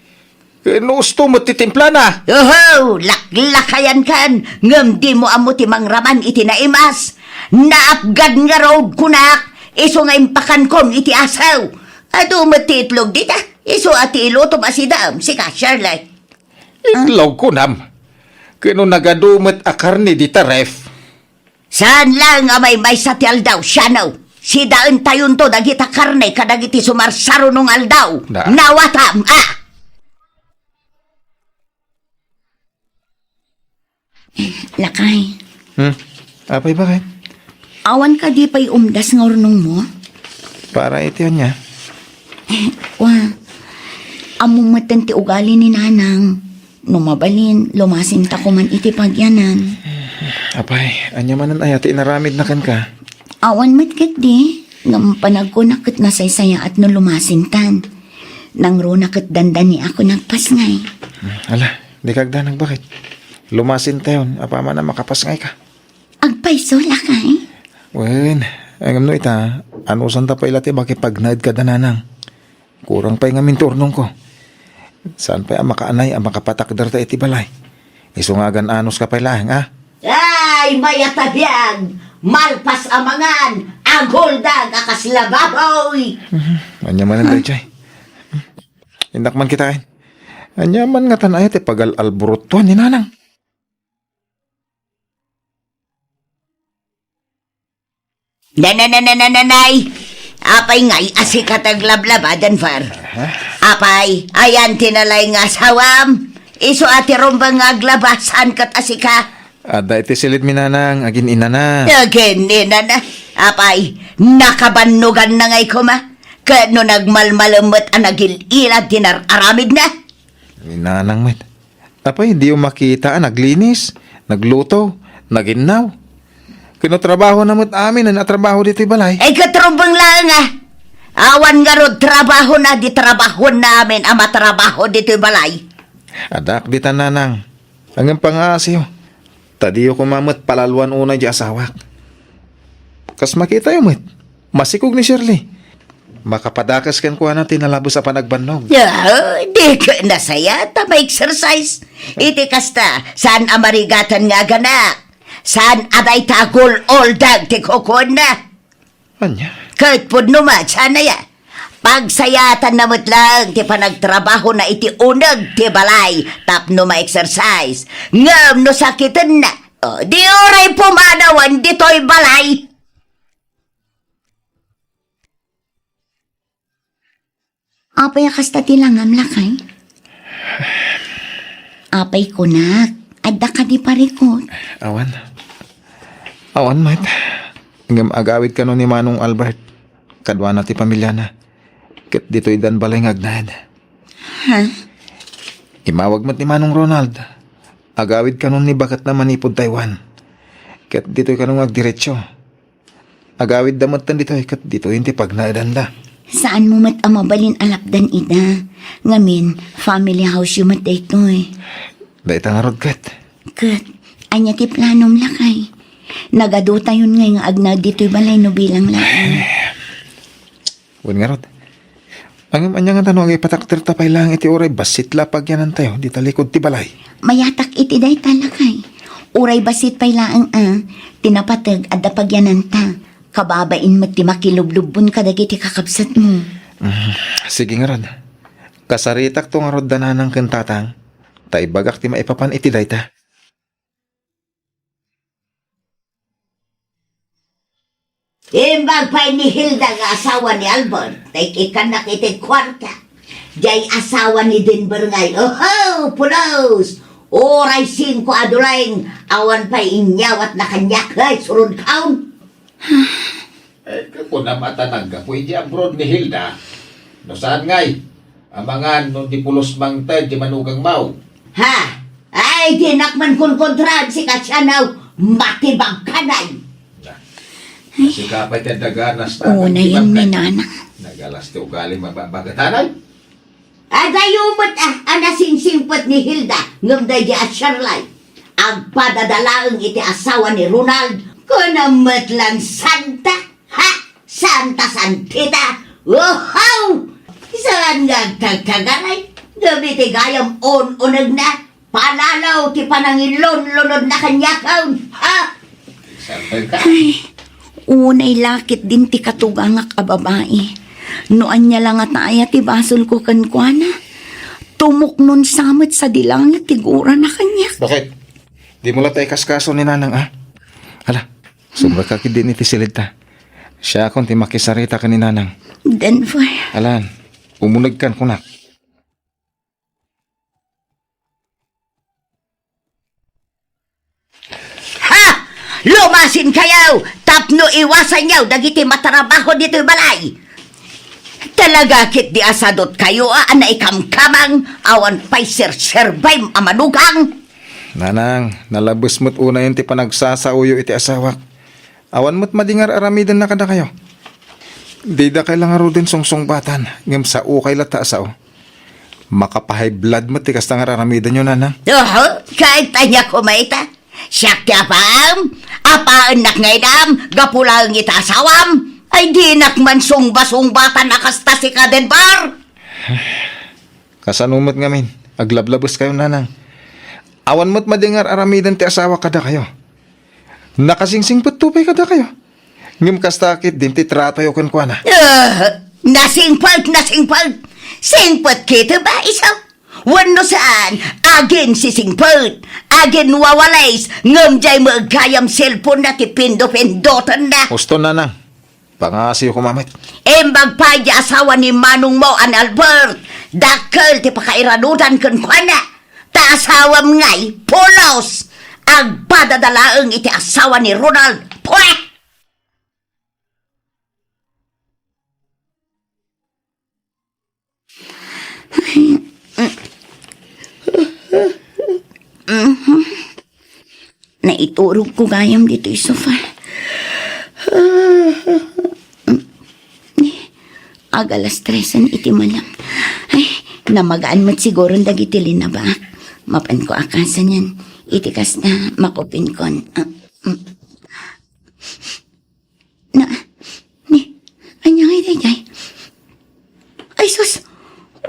Ken no usto met ti timplana. Oho, laklakayan kan, ngem dimo ammo ti mangraman iti naimas. Naapgan ngarud kunak, isu nga impakankon iti asaw. Adu met ti itlog dita, isu a ti ilutom a sidaam, sika, Shirley. Itlog kunam. Ken no nagadu met a karne dita ref. Saan laeng a maymaysa ti aldaw, siano? Sidaentayonto dagita karne kadagiti sumarsaruno nga aldaw. Na. Nawatam, a! Lakay. Hmm? Apay, bakit? Awan kadi pay umdas nga urnongmo? Para iti ania? Wa, ammom metten ti ugali ni Nanang. No mabalin, lumasinta koman iti pagyanan. Apay, ania manen aya ti inaramidna kenka? Awan met ketdi, ngem panagkunak ket nasaysayaat no lumasintan. Nangruna ket dandaniak a nagpasngay. Hmm, ala, dika agdanag, bakit? Lumasintayon, apaman a makapasngayka. Agpayso, lakay? Wen, ngem no ita, anusanta pay la ti makipagnaed kada Nanang? Kurang pay ngamin ti urnongko. Saan pay a makaanay a makapatakderta iti balay? Isu nga agan-anos ka pay laeng, a? Ay, mayat a biag! Malpas a mangan, aguldag a kasla baboy! Mhm. Ania manen daydiay? Innak man kitaen. Ania man ngatan aya ti pagal-alburutuan ni Nanang? Nanananananay! Apay ngay a sika ti aglablaba, Denver? Aha. Apay, ayan ti nalaing nga asawam? Isu a ti rumbeng nga aglaba, saan ket a sika? Adda iti silidmi, Nanang, agin-inana. Agin-inana? Apay, nakabannoganna ngay koma? Ket no nagmalmalem met a nagil-ilad ti nar-aramidna? Ni Nanang met. Apay, diyo makita a naglinis, nagluto, naginnaw? Ken no trabahona met amin a trabaho ditoy balay? Ay, ket rumbeng laeng a. Awan ngarud trabahona di trabahoanna amin a matrabaho ditoy balay. Addaak ditan, Nanang. Ngem pangaasiyo, ta diyo koma met palaloan unay di asawak. Kas makitayo met, masikog ni Shirley. Makapadakes kenkuana ti nalabes a panagbannog. Ah, di ket nasayaat a ma-exercise. Iti kasta, saan a marigatan nga aganak. Saan a dayta agul-uldag ti kukuenna. Ania? Ket pudno met, saan aya? Pagsayaatanna met laeng ti panagtrabahona iti uneg ti balay tapno ma-exercise. Ngem no sakitenna, o, di uray pumanawen ditoy balay. Apay a kasta ti langam, lakay? Apay kunak, adda kadi parikut? Awan. Awan met. Ngem agawid kano ni Manong Albert, kaduana ti pamiliana, ket ditoy dan balay nga agnaed. Ha? Imawag met ni Manong Ronald. Agawid kano ni baketna manipud Taiwan. Ket ditoy kano nga agdiretso. Agawidda metten ditoy ket ditoy ti pagnaedanda. Saanmo met a mabalin a lapdan ida. Ngamin, family house yo met daytoy. Dayta ngarud ket. Ket, ania ti planom, lakay? Nagaduatayon ngay nga agnaed ditoy balay no bilang laeng. Wen ngarud. Ngem ania ngata no agipatakderta pay laeng iti uray bassit la pagyanantayo dita likud ti balay? Mayatak iti dayta, lakay. Uray bassit pay laeng a, ti napateg adda pagyananta. Kababain met ti makilublubbon kadagiti kakabsatmo. Mm, sige ngarud. Kasaritakto ngarud da nanang ken tatang, ta ibagak ti maipapan iti dayta. Imbag pay ni Hilda nga asawa ni Albert, ta ikkannak iti kuarta. Diay asawa ni Denver ngay, oho, pulos! Uray singko a dulaeng, awan pay inyawatna kaniak, ay, surod kaon. Eh, kunam a ta naggapu iti abroad ni Hilda. No saan ngay, amangan no di pulos mangted ti manugangmo. Ha? Ay, dinak man kunkontraan si Kasianaw, matibag kanay. Sika pay ti adda ganas ta. Unayen ni Nana. Nagalas ti ugali mababagatanay. Adayo met a, a nasingsingpet ni Hilda ngem daydi a Shirley. Agpadada laeng iti asawa ni Ronald, kunam met lang santa. Ha? Santa Santita? Wow! Saan nga agtagtagaray? Gapu iti gayam un-unegna, palalo ti panangilunlunodna kaniak, ha? Ay, unay la ketdin ti katugangak a babai. No ania la ngata aya ti basolko kenkuana, tumuknon sa met sadi langit ti gurana kaniak. Bakit? Dimo la ta ikaskaso ni Nanang, a? Hala, sumrekka ketdin iti siled ta. Siakon ti makisarita ken ni Nanang. Denver. Alan, umunegkan kunak. Ha! Lumasinkayo tapno iwasanyo dagiti matrabaho ditoy balay. Talaga ketdi a sadutkayo a naikamkamang awan pay serserbay a manugang. Nanang, nalabes met unayen ti panagsasaoyo iti asawak. Awan met madi nga ar-aramidenna kadakayo. Didakay la ngaruden sungsungbatan, ngem saokay latta a sao. Makapahiblad met ti kasta nga ar-aramidenyo, Nanang. Oho, kaet ania koma ita? Siak ti apaam? Apaennak nga idam, gapu laeng ita asawam? Ay, dinak man sungba-sungbatan a kasta sika, Denver! Kasano met ngamin? Aglablabeskayo, Nanang. Awan met madi nga ar-aramiden ti asawa kadakayo. Nakasinsinpetto pay kadakayo. Ngem kasta ketdin ti tratoyo kenkuana. Ah, nasingpet, nasingpet. Singpet ketdi ba, iso? Wenno saan, aginsisingpet, aginwawales, ngem diay met gayam cellphone-na ti pindo-pindotenna. Husto, Nanang. Pangaasiyo koma met. Imbag pay di asawa ni manongmo a ni Albert, dakkel ti pakairanudan kenkuana. Ta asawam ngay, pulos! Agpadada laeng iti asawa ni Ronald. Pweh! Naiturogko gayam ditoy sofa. Ag alas tresen iti malam. Ay, namagaan met siguron dagiti linabaak. Mapanko a kasanen iti kasta, makupinkon. Na, ni, ania ngay daydiay? Ay sus,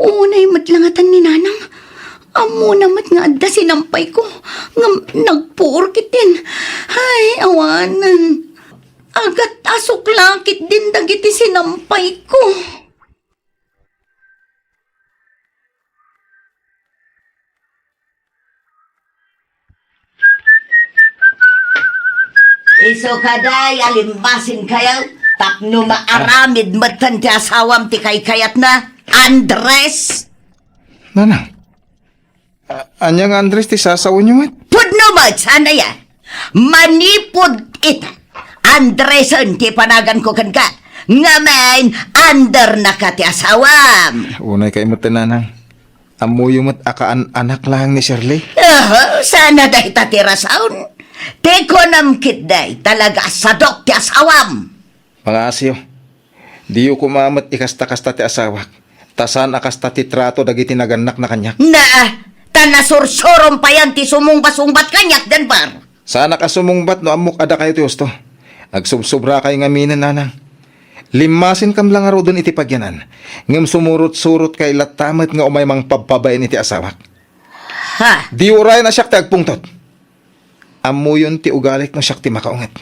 unay met la ngatan ni Nanang. Ammona met nga adda sinampayko, ngem nagpuor ketdin. Ay, awanen. Agat-asok la ketdin dagiti sinampayko. Isu kadi, alimmasinkayo tapno maaramid metten ti asawam ti kaykayatna, Andres. Nanang, a-, ania nga Andres ti sasawenyo met? Pudno met, saan aya? Manipud ita, a Andresen ti panaganko kenka. Ngamin, undernaka ti asawam. Unay kay met, Nanang. Ammoyo met a kaan-anak laeng ni Shirley. Aha, sana dayta ti rason. Ti kunam ketdi, talaga a sadok ti asawam. Pangaasiyo, diyo koma met ikasta-kasta ti asawak, ta saan a kasta ti trato dagiti nagannakna kaniak. Naa, ta nasursurom payen ti sumungba-sungbat kaniak, Denver. Saanak a sumungbat no ammok a dakayo ti husto. Agsubsobrakay ngaminen, Nanang. Limmasinkam la ngaruden iti pagyanan, ngem sumurot-surotkay latta met nga umay mangpabpabain iti asawak. Ha! Di urayen a siak ti agpungtot. Ammoyon ti ugalik no siak ti makaunget.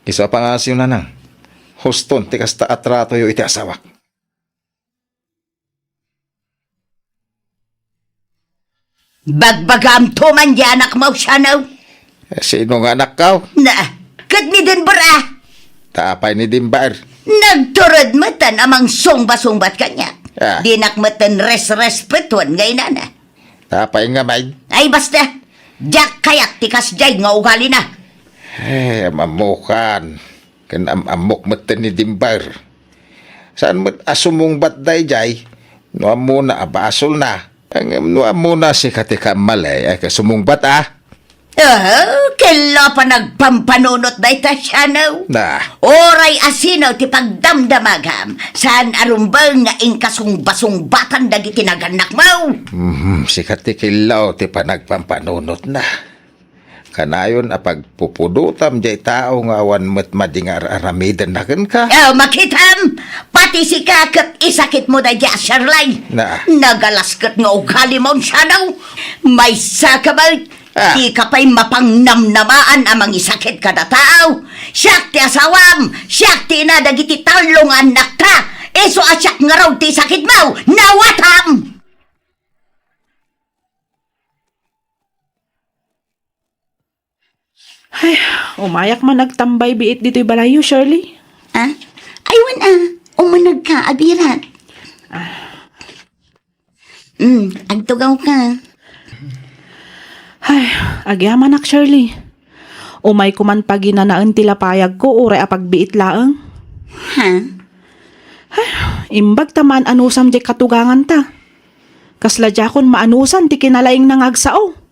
Isu a pangaasiyo, Nanang, huston ti kasta a tratoyo iti asawak. Bagbagaamto man di anakmo, Shano? Eh, sino nga anakko? Na, ket ni Denver, a? Ta apay ni Denver? Nagtured metten a mangsungba-sungbat kaniak. Ah. Dinak metten resrespetuan nga inana. Ta apay ngamin? Ay, basta. Diak kayat ti kasdiay nga ugalina. Eh, ammokan. Ken am-ammok metten ni Denver. Saan met a sumungbat daydiay? No ammona a basolna. Ngem no ammona sika ti kammalay, ay, kasumungbat, a? Ah, ket la panagpampanunot dayta, Shano. Na. Uray a sino ti pagdamdamagam, saan a rumbeng nga inkasungbasungbatan dagiti nagannakmo. Mhm, sika ti killaw ti panagpampanunotna. Kanayon a pagpupudotam diay tao nga awan met madi nga ar-aramidenna kenka. Oh, makitam! Pati sika ket isakitmo daydiay a Shirley. Na. Nagalasket nga ugalimo, Shano. Maysaka met. Ah. Dika pay mapangnamnamaan a mangisakit kada tao. Siak ti asawam, siak ti ina dagiti tallo nga annakta. Isu a siak ngarud ti isakitmo. Nawatam! Ay, umayak man agtambay biit ditoy balayyo, Shirley. Ah? Ay, wen a. Umunegka, a birat. Ah. Mm, agtugawka. Ay, agyamanak, Shirley. Umayko man paginanaen ti lapayagko uray a pagbiit laeng. Ha? Ay, imbag ta maan-anusam diay katuganganta. Kasla diakon maanusan ti kinalaingna nga agsao.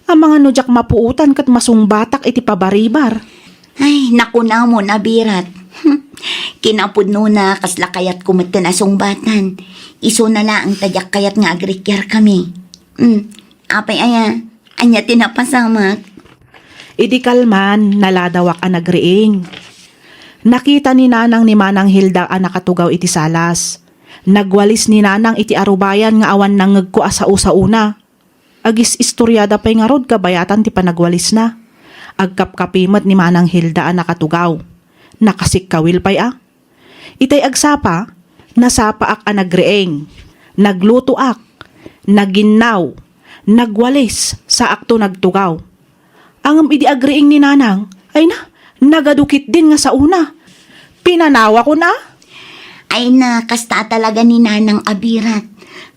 Amangan no diak mapuotan ket masungbatak iti pabaribar. Ay, nakunamon a birat. Kinapudnona, kasla kayatko metten a sungbatan. Isuna laeng ta diak kayat nga agrikiarkami. Hmm, apay aya, ania ti napasamak? Idi kalman, naladawak a nagriing. Nakita ni Nanang ni Manang Hilda a nakatugaw iti salas. Nagwalis ni Nanang iti arubayan nga awan nangngegko a sao-saona. Agis-istoriada pay ngarud kabayatan ti panagwalisna. Agkapkapi met ni Manang Hilda a nakatugaw. Nakasikkawil pay a. Itay agsapa, nasapaak a nagriing. Naglutoak. Naginnaw. Nagwalis, saakto nagtugaw. Ngem idi agriing ni Nanang, ay na, nagadu ketdin nga saona. Pinanawakon a. Ay na, kasta talaga ni Nanang a birat.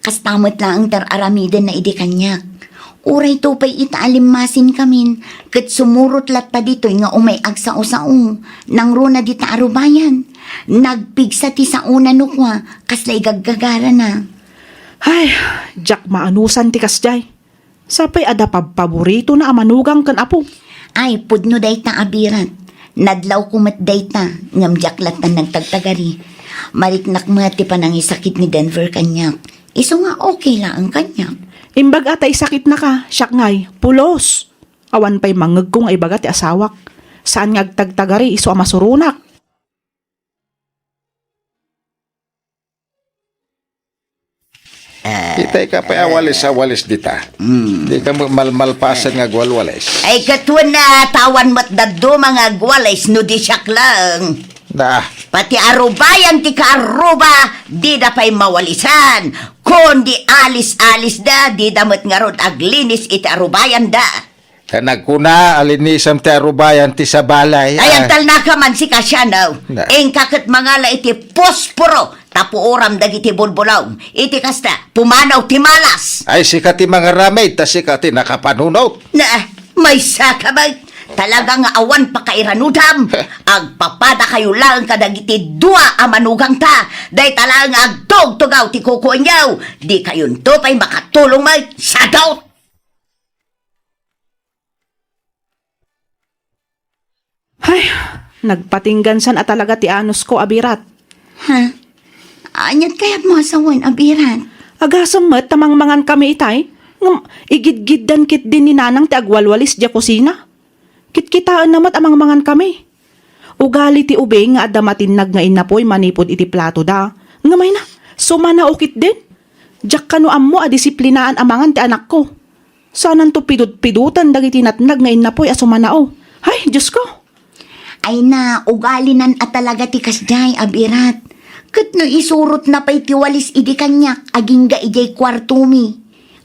Kasta met laeng ti ar-aramidenna idi kaniak. Uray to pay ita a limmasinkamin, ket sumurot latta ditoy nga umay agsao-sao, nangruna dita arubayan. Nagpigsa ti saona no kua, kasla igaggagarana. Ay, diak maanusan ti kasdiay. Sapay adda pabpaboritona a manugang ken apo. Ay, pudno dayta a birat. Nadlawko met dayta, ngem diak latta nagtagtagari. Mariknak met ti panangisakit ni Denver kaniak. Isu nga okay laeng kaniak. Imbag a ta isakitnaka, siak ngay, pulos. Awan pay mangngegko nga ibaga ti asawak. Saan nga agtagtagari isu a masuronak. Itay ka pay a walis a walis dita. Mm. Di ka mo malmalpasen nga agwalwalis. Ay, ket wen a tawan met dadduma nga agwalis no di siak laeng. Da. Pati arubayan ti kaaruba, dida pay mawalisan. Kundi alis-alisda, dida met ngarud aglinis iti arubayanda. Ta nagkuna a linisam ti arubayan ti sabalay. Ay, ah, agtalnaka man sika, Shano. Na. Inka ket mangala iti posporo, ta puoram dagiti bulbulong. Iti kasta, pumanaw ti malas. Ay, sika ti mangaramid, ta sika ti nakapanunot. Na, maysaka met. Talaga nga awan pakairanudam. Agpapadakayo laeng kadagiti dua a manugangta. Dayta laeng nga agtugtugaw ti kukuenyo. Dikayonto pay makatulong met. Sadot! Ay, nagpatinggansan a talaga ti anusko a birat. Ha? Aniat kayatmo a sawen a birat? Agasem met ta mangmangan kami itay, ngem igidgiddan ketdin ni Nanang ti agwalwalis diay kusina. Kitkitaenna met a mangmangan kami. Ugali ti ubing nga adda matinnag nga innapoy manipud iti platoda. Ngem ayna, sumanao ketdin. Diak kano ammo a disiplinaan a mangan ti anakko. Saananto pidutpidutan dagiti natnag nga innapoy a sumanao. Ay, Diosko! Ayna, ugalinan a talaga ti kasdiay a birat. Ket no isurotna pay ti walis idi kaniak, agingga idiay kuartomi.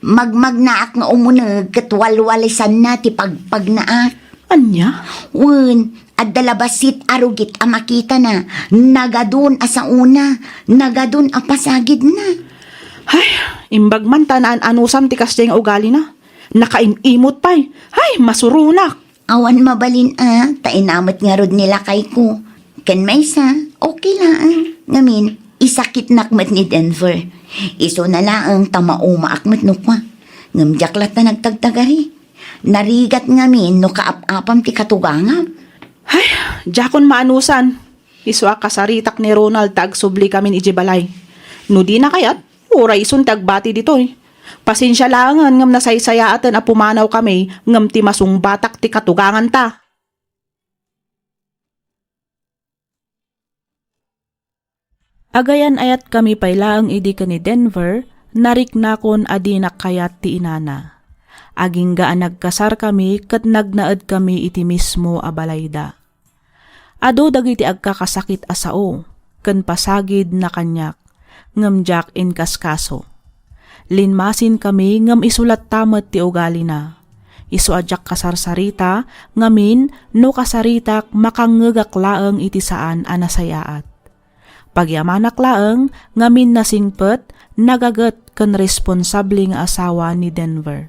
Magmagnaak nga umuneg ket walwalisanna ti pagpagnaak. Ania? Wen, adda la bassit a rugit a makitana, nagadun a saona, nagadun a pasagidna. Ay, imbag man ta naan-anusam ti kasdiay nga ugalina. Nakaim-imot pay. Ay, masuronak! Awan mabalin a, ta inamet ngarud ni lakayko. Ken maysa, okay laeng. Ngamin, isakitnak met ni Denver. Isuna laeng ta maumaak met no kua. Ngem diak latta nagtagtagari. Narigat ngamin no kaap-apam ti katugangam. Ay, diakon maanusan. Isu a kasaritak ni Ronald ta agsubli kamin idiay balay. No dina kayat, uray isun ti agbati ditoy. Pasensia laengen ngem nasaysayaaten a pumanaw kami ngem ti masungbatak ti katuganganta. Agayan-ayatkami pay laeng idi ken ni Denver, nariknakon a dinak kayat ti inana. Agingga a nagkasarkami ket nagnaedkami iti mismo a balayda. Adu dagiti agkakasakit a sao ken pasagidna kaniak, ngem diak inkaskaso. Linmasinkami ngem isu latta met ti ugalina. Isu a diak kasarsarita, ngamin, no kasaritak, makangngegak laeng iti saan a nasayaat. Pagyamanak laeng, ngamin nasingpet, nagaget, ken responsable nga asawa ni Denver.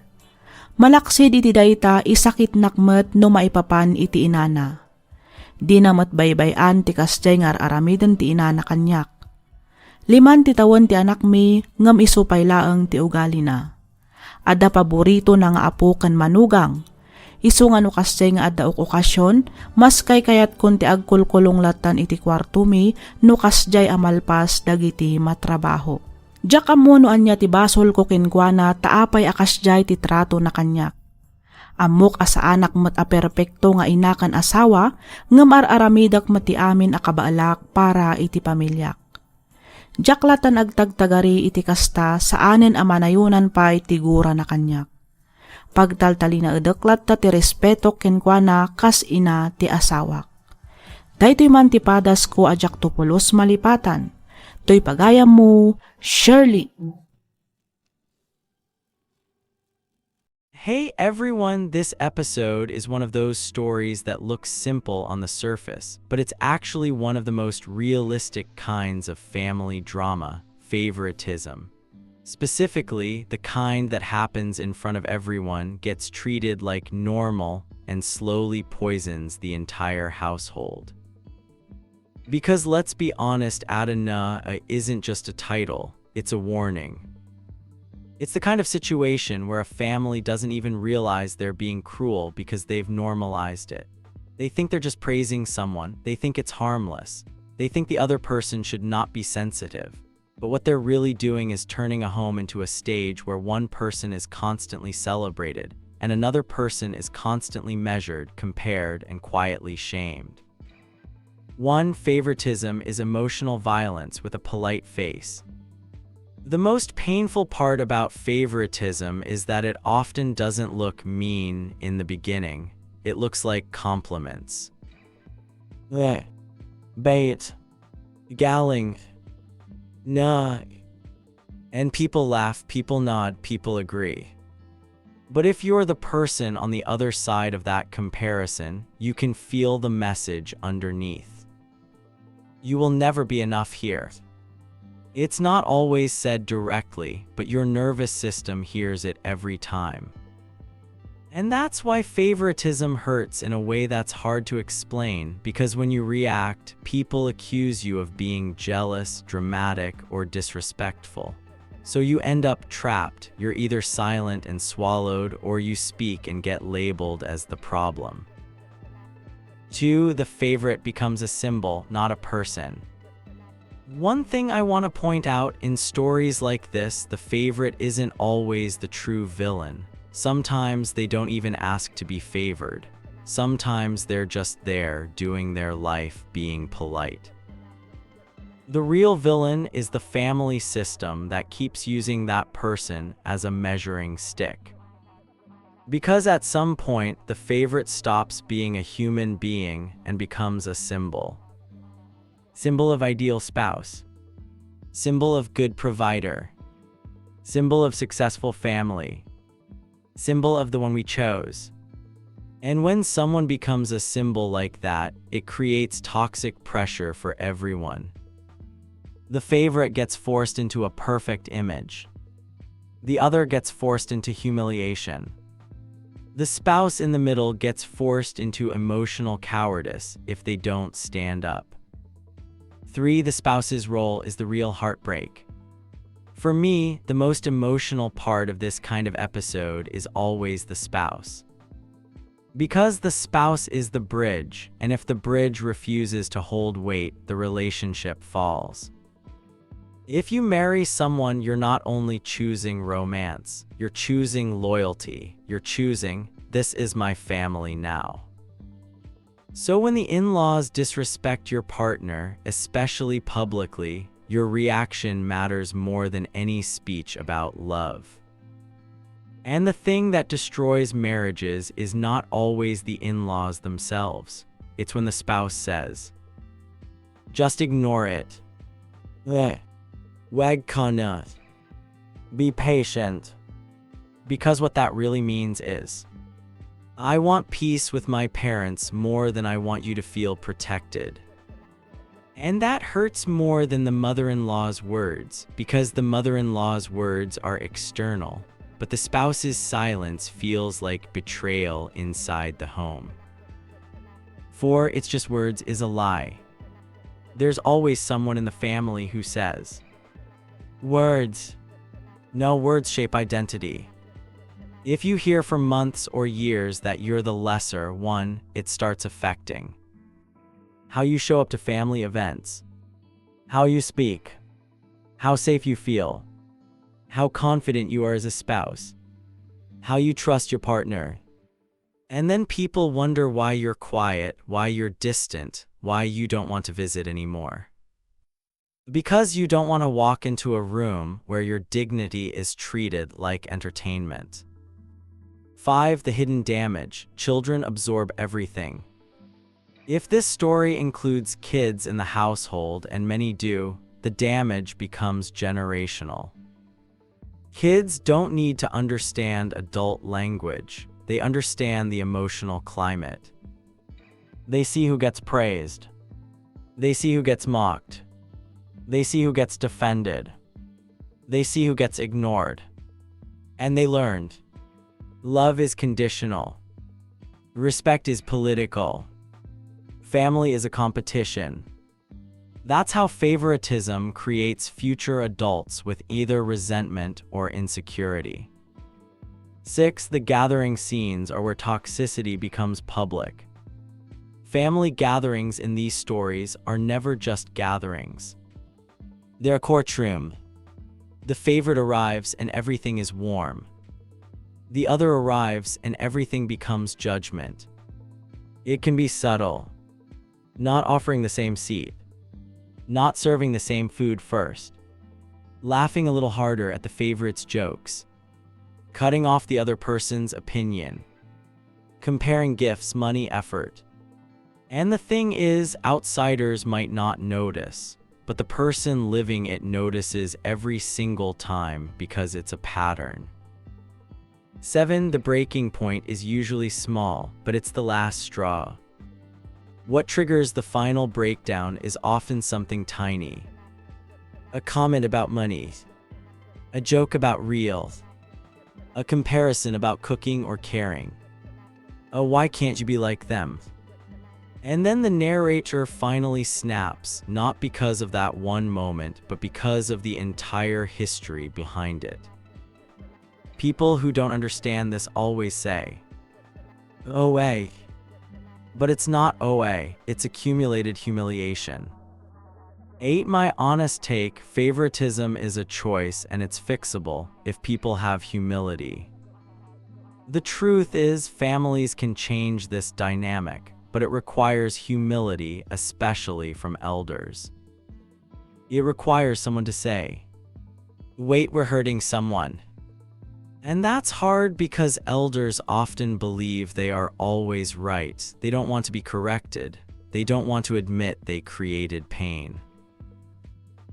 Malaksid iti dayta, isakitnak met no maipapan iti inana. Dina met baybay-an ti kasdiay nga ar-aramiden ti inana kaniak. Liman ti tawen ti anakmi, ngem isu pay laeng ti ugalina. Adda paboritona nga apo ken manugang. Isu nga no kasdiay nga adda ok-, okasion, mas kaykayatkon ti agkulkulong lattan iti kuartomi no kasdiay a malpas dagiti matrabaho. Diak ammo no ania ti basolko kenkuana ta apay a kasdiay ti tratona kaniak. Ammok a saanak met a perpekto nga ina ken asawa, ngem ar-aramidek met ti amin a kabaelak para iti pamiliak. Diak lattan agtagtagari iti kasta, saanen a manayonan pay ti gurana kaniak. Pagtaltalinaedek latta ti respetok kenkuana kas ina ti asawak. Daytoy man ti padasko a diakto pulos malipatan. Toy pagayammo, Shirley. Hey everyone, this episode is one of those stories that looks simple on the surface, but it's actually one of the most realistic kinds of family drama, favoritism. Specifically, the kind that happens in front of everyone, gets treated like normal, and slowly poisons the entire household. Because let's be honest, Adana, uh, isn't just a title, it's a warning. It's the kind of situation where a family doesn't even realize they're being cruel because they've normalized it. They think they're just praising someone, they think it's harmless, they think the other person should not be sensitive. But what they're really doing is turning a home into a stage where one person is constantly celebrated and another person is constantly measured, compared, and quietly shamed. One, favoritism is emotional violence with a polite face. The most painful part about favoritism is that it often doesn't look mean in the beginning. It looks like compliments. Bait. Galing. Na. And people laugh, people nod, people agree. But if you're the person on the other side of that comparison, you can feel the message underneath. You will never be enough here. It's not always said directly, but your nervous system hears it every time. And that's why favoritism hurts in a way that's hard to explain, because when you react, people accuse you of being jealous, dramatic, or disrespectful. So you end up trapped. You're either silent and swallowed, or you speak and get labeled as the problem. Two, the favorite becomes a symbol, not a person. One thing I want to point out: in stories like this, the favorite isn't always the true villain. Sometimes they don't even ask to be favored. Sometimes they're just there, doing their life, being polite. The real villain is the family system that keeps using that person as a measuring stick. Because at some point, the favorite stops being a human being and becomes a symbol. Symbol of ideal spouse. Symbol of good provider. Symbol of successful family. Symbol of the one we chose. And when someone becomes a symbol like that, it creates toxic pressure for everyone. The favorite gets forced into a perfect image. The other gets forced into humiliation. The spouse in the middle gets forced into emotional cowardice if they don't stand up. Three, the spouse's role is the real heartbreak. For me, the most emotional part of this kind of episode is always the spouse. Because the spouse is the bridge, and if the bridge refuses to hold weight, the relationship falls. If you marry someone, you're not only choosing romance, you're choosing loyalty, you're choosing, "This is my family now." So when the in-laws disrespect your partner, especially publicly, your reaction matters more than any speech about love. And the thing that destroys marriages is not always the in-laws themselves. It's when the spouse says, "Just ignore it." Eh. Huwag ka na. Be patient. Because what that really means is, "I want peace with my parents more than I want you to feel protected." And that hurts more than the mother-in-law's words, because the mother-in-law's words are external, but the spouse's silence feels like betrayal inside the home. Four, it's just words is a lie. There's always someone in the family who says, "Words." No, words shape identity. If you hear for months or years that you're the lesser one, it starts affecting how you show up to family events, how you speak, how safe you feel, how confident you are as a spouse, how you trust your partner. And then people wonder why you're quiet, why you're distant, why you don't want to visit anymore. Because you don't want to walk into a room where your dignity is treated like entertainment. Five, the hidden damage. Children absorb everything. If this story includes kids in the household, and many do, the damage becomes generational. Kids don't need to understand adult language, they understand the emotional climate. They see who gets praised. They see who gets mocked. They see who gets defended. They see who gets ignored. And they learned. Love is conditional. Respect is political. Family is a competition. That's how favoritism creates future adults with either resentment or insecurity. Six, the gathering scenes are where toxicity becomes public. Family gatherings in these stories are never just gatherings. They're a courtroom. The favorite arrives and everything is warm. The other arrives and everything becomes judgment. It can be subtle. Not offering the same seat. Not serving the same food first. Laughing a little harder at the favorite's jokes. Cutting off the other person's opinion. Comparing gifts, money, effort. And the thing is, outsiders might not notice, but the person living it notices every single time because it's a pattern. Seven, the breaking point is usually small, but it's the last straw. What triggers the final breakdown is often something tiny. A comment about money. A joke about real. A comparison about cooking or caring. "Oh, why can't you be like them?" And then the narrator finally snaps, not because of that one moment, but because of the entire history behind it. People who don't understand this always say, "O A." But it's not O A, it's accumulated humiliation. Eight, my honest take, favoritism is a choice and it's fixable if people have humility. The truth is, families can change this dynamic, but it requires humility, especially from elders. It requires someone to say, "Wait, we're hurting someone." And that's hard because elders often believe they are always right. They don't want to be corrected. They don't want to admit they created pain.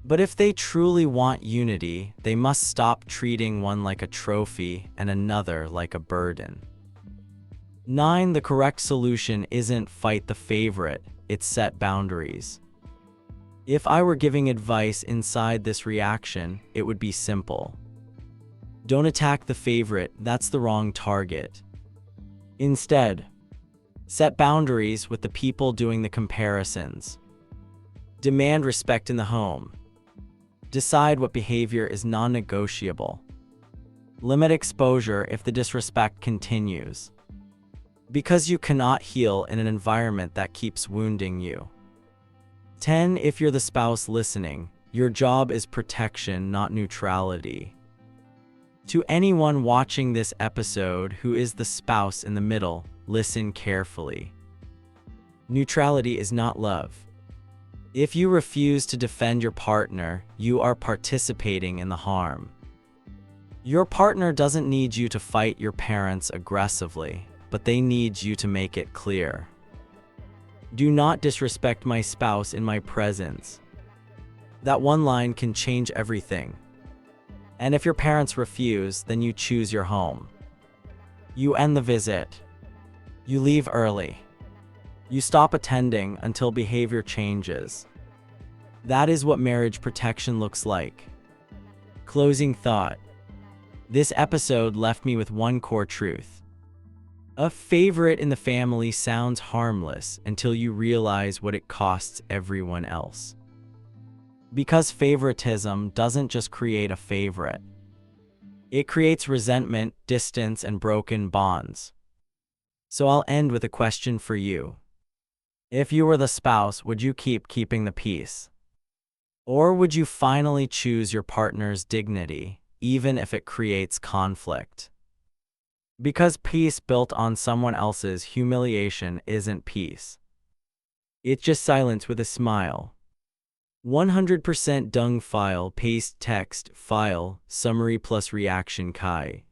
But if they truly want unity, they must stop treating one like a trophy and another like a burden. Nine, the correct solution isn't fight the favorite, it's set boundaries. If I were giving advice inside this reaction, it would be simple. Don't attack the favorite, that's the wrong target. Instead, set boundaries with the people doing the comparisons. Demand respect in the home. Decide what behavior is non-negotiable. Limit exposure if the disrespect continues. Because you cannot heal in an environment that keeps wounding you. Ten, if you're the spouse listening, your job is protection, not neutrality. To anyone watching this episode who is the spouse in the middle, listen carefully. Neutrality is not love. If you refuse to defend your partner, you are participating in the harm. Your partner doesn't need you to fight your parents aggressively, but they need you to make it clear. "Do not disrespect my spouse in my presence." That one line can change everything. And if your parents refuse, then you choose your home. You end the visit. You leave early. You stop attending until behavior changes. That is what marriage protection looks like. Closing thought. This episode left me with one core truth. A favorite in the family sounds harmless until you realize what it costs everyone else. Because favoritism doesn't just create a favorite, it creates resentment, distance, and broken bonds. So I'll end with a question for you. If you were the spouse, would you keep keeping the peace? Or would you finally choose your partner's dignity, even if it creates conflict? Because peace built on someone else's humiliation isn't peace. It's just silence with a smile. One hundred percent dung file, paste text, file, summary plus reaction kai.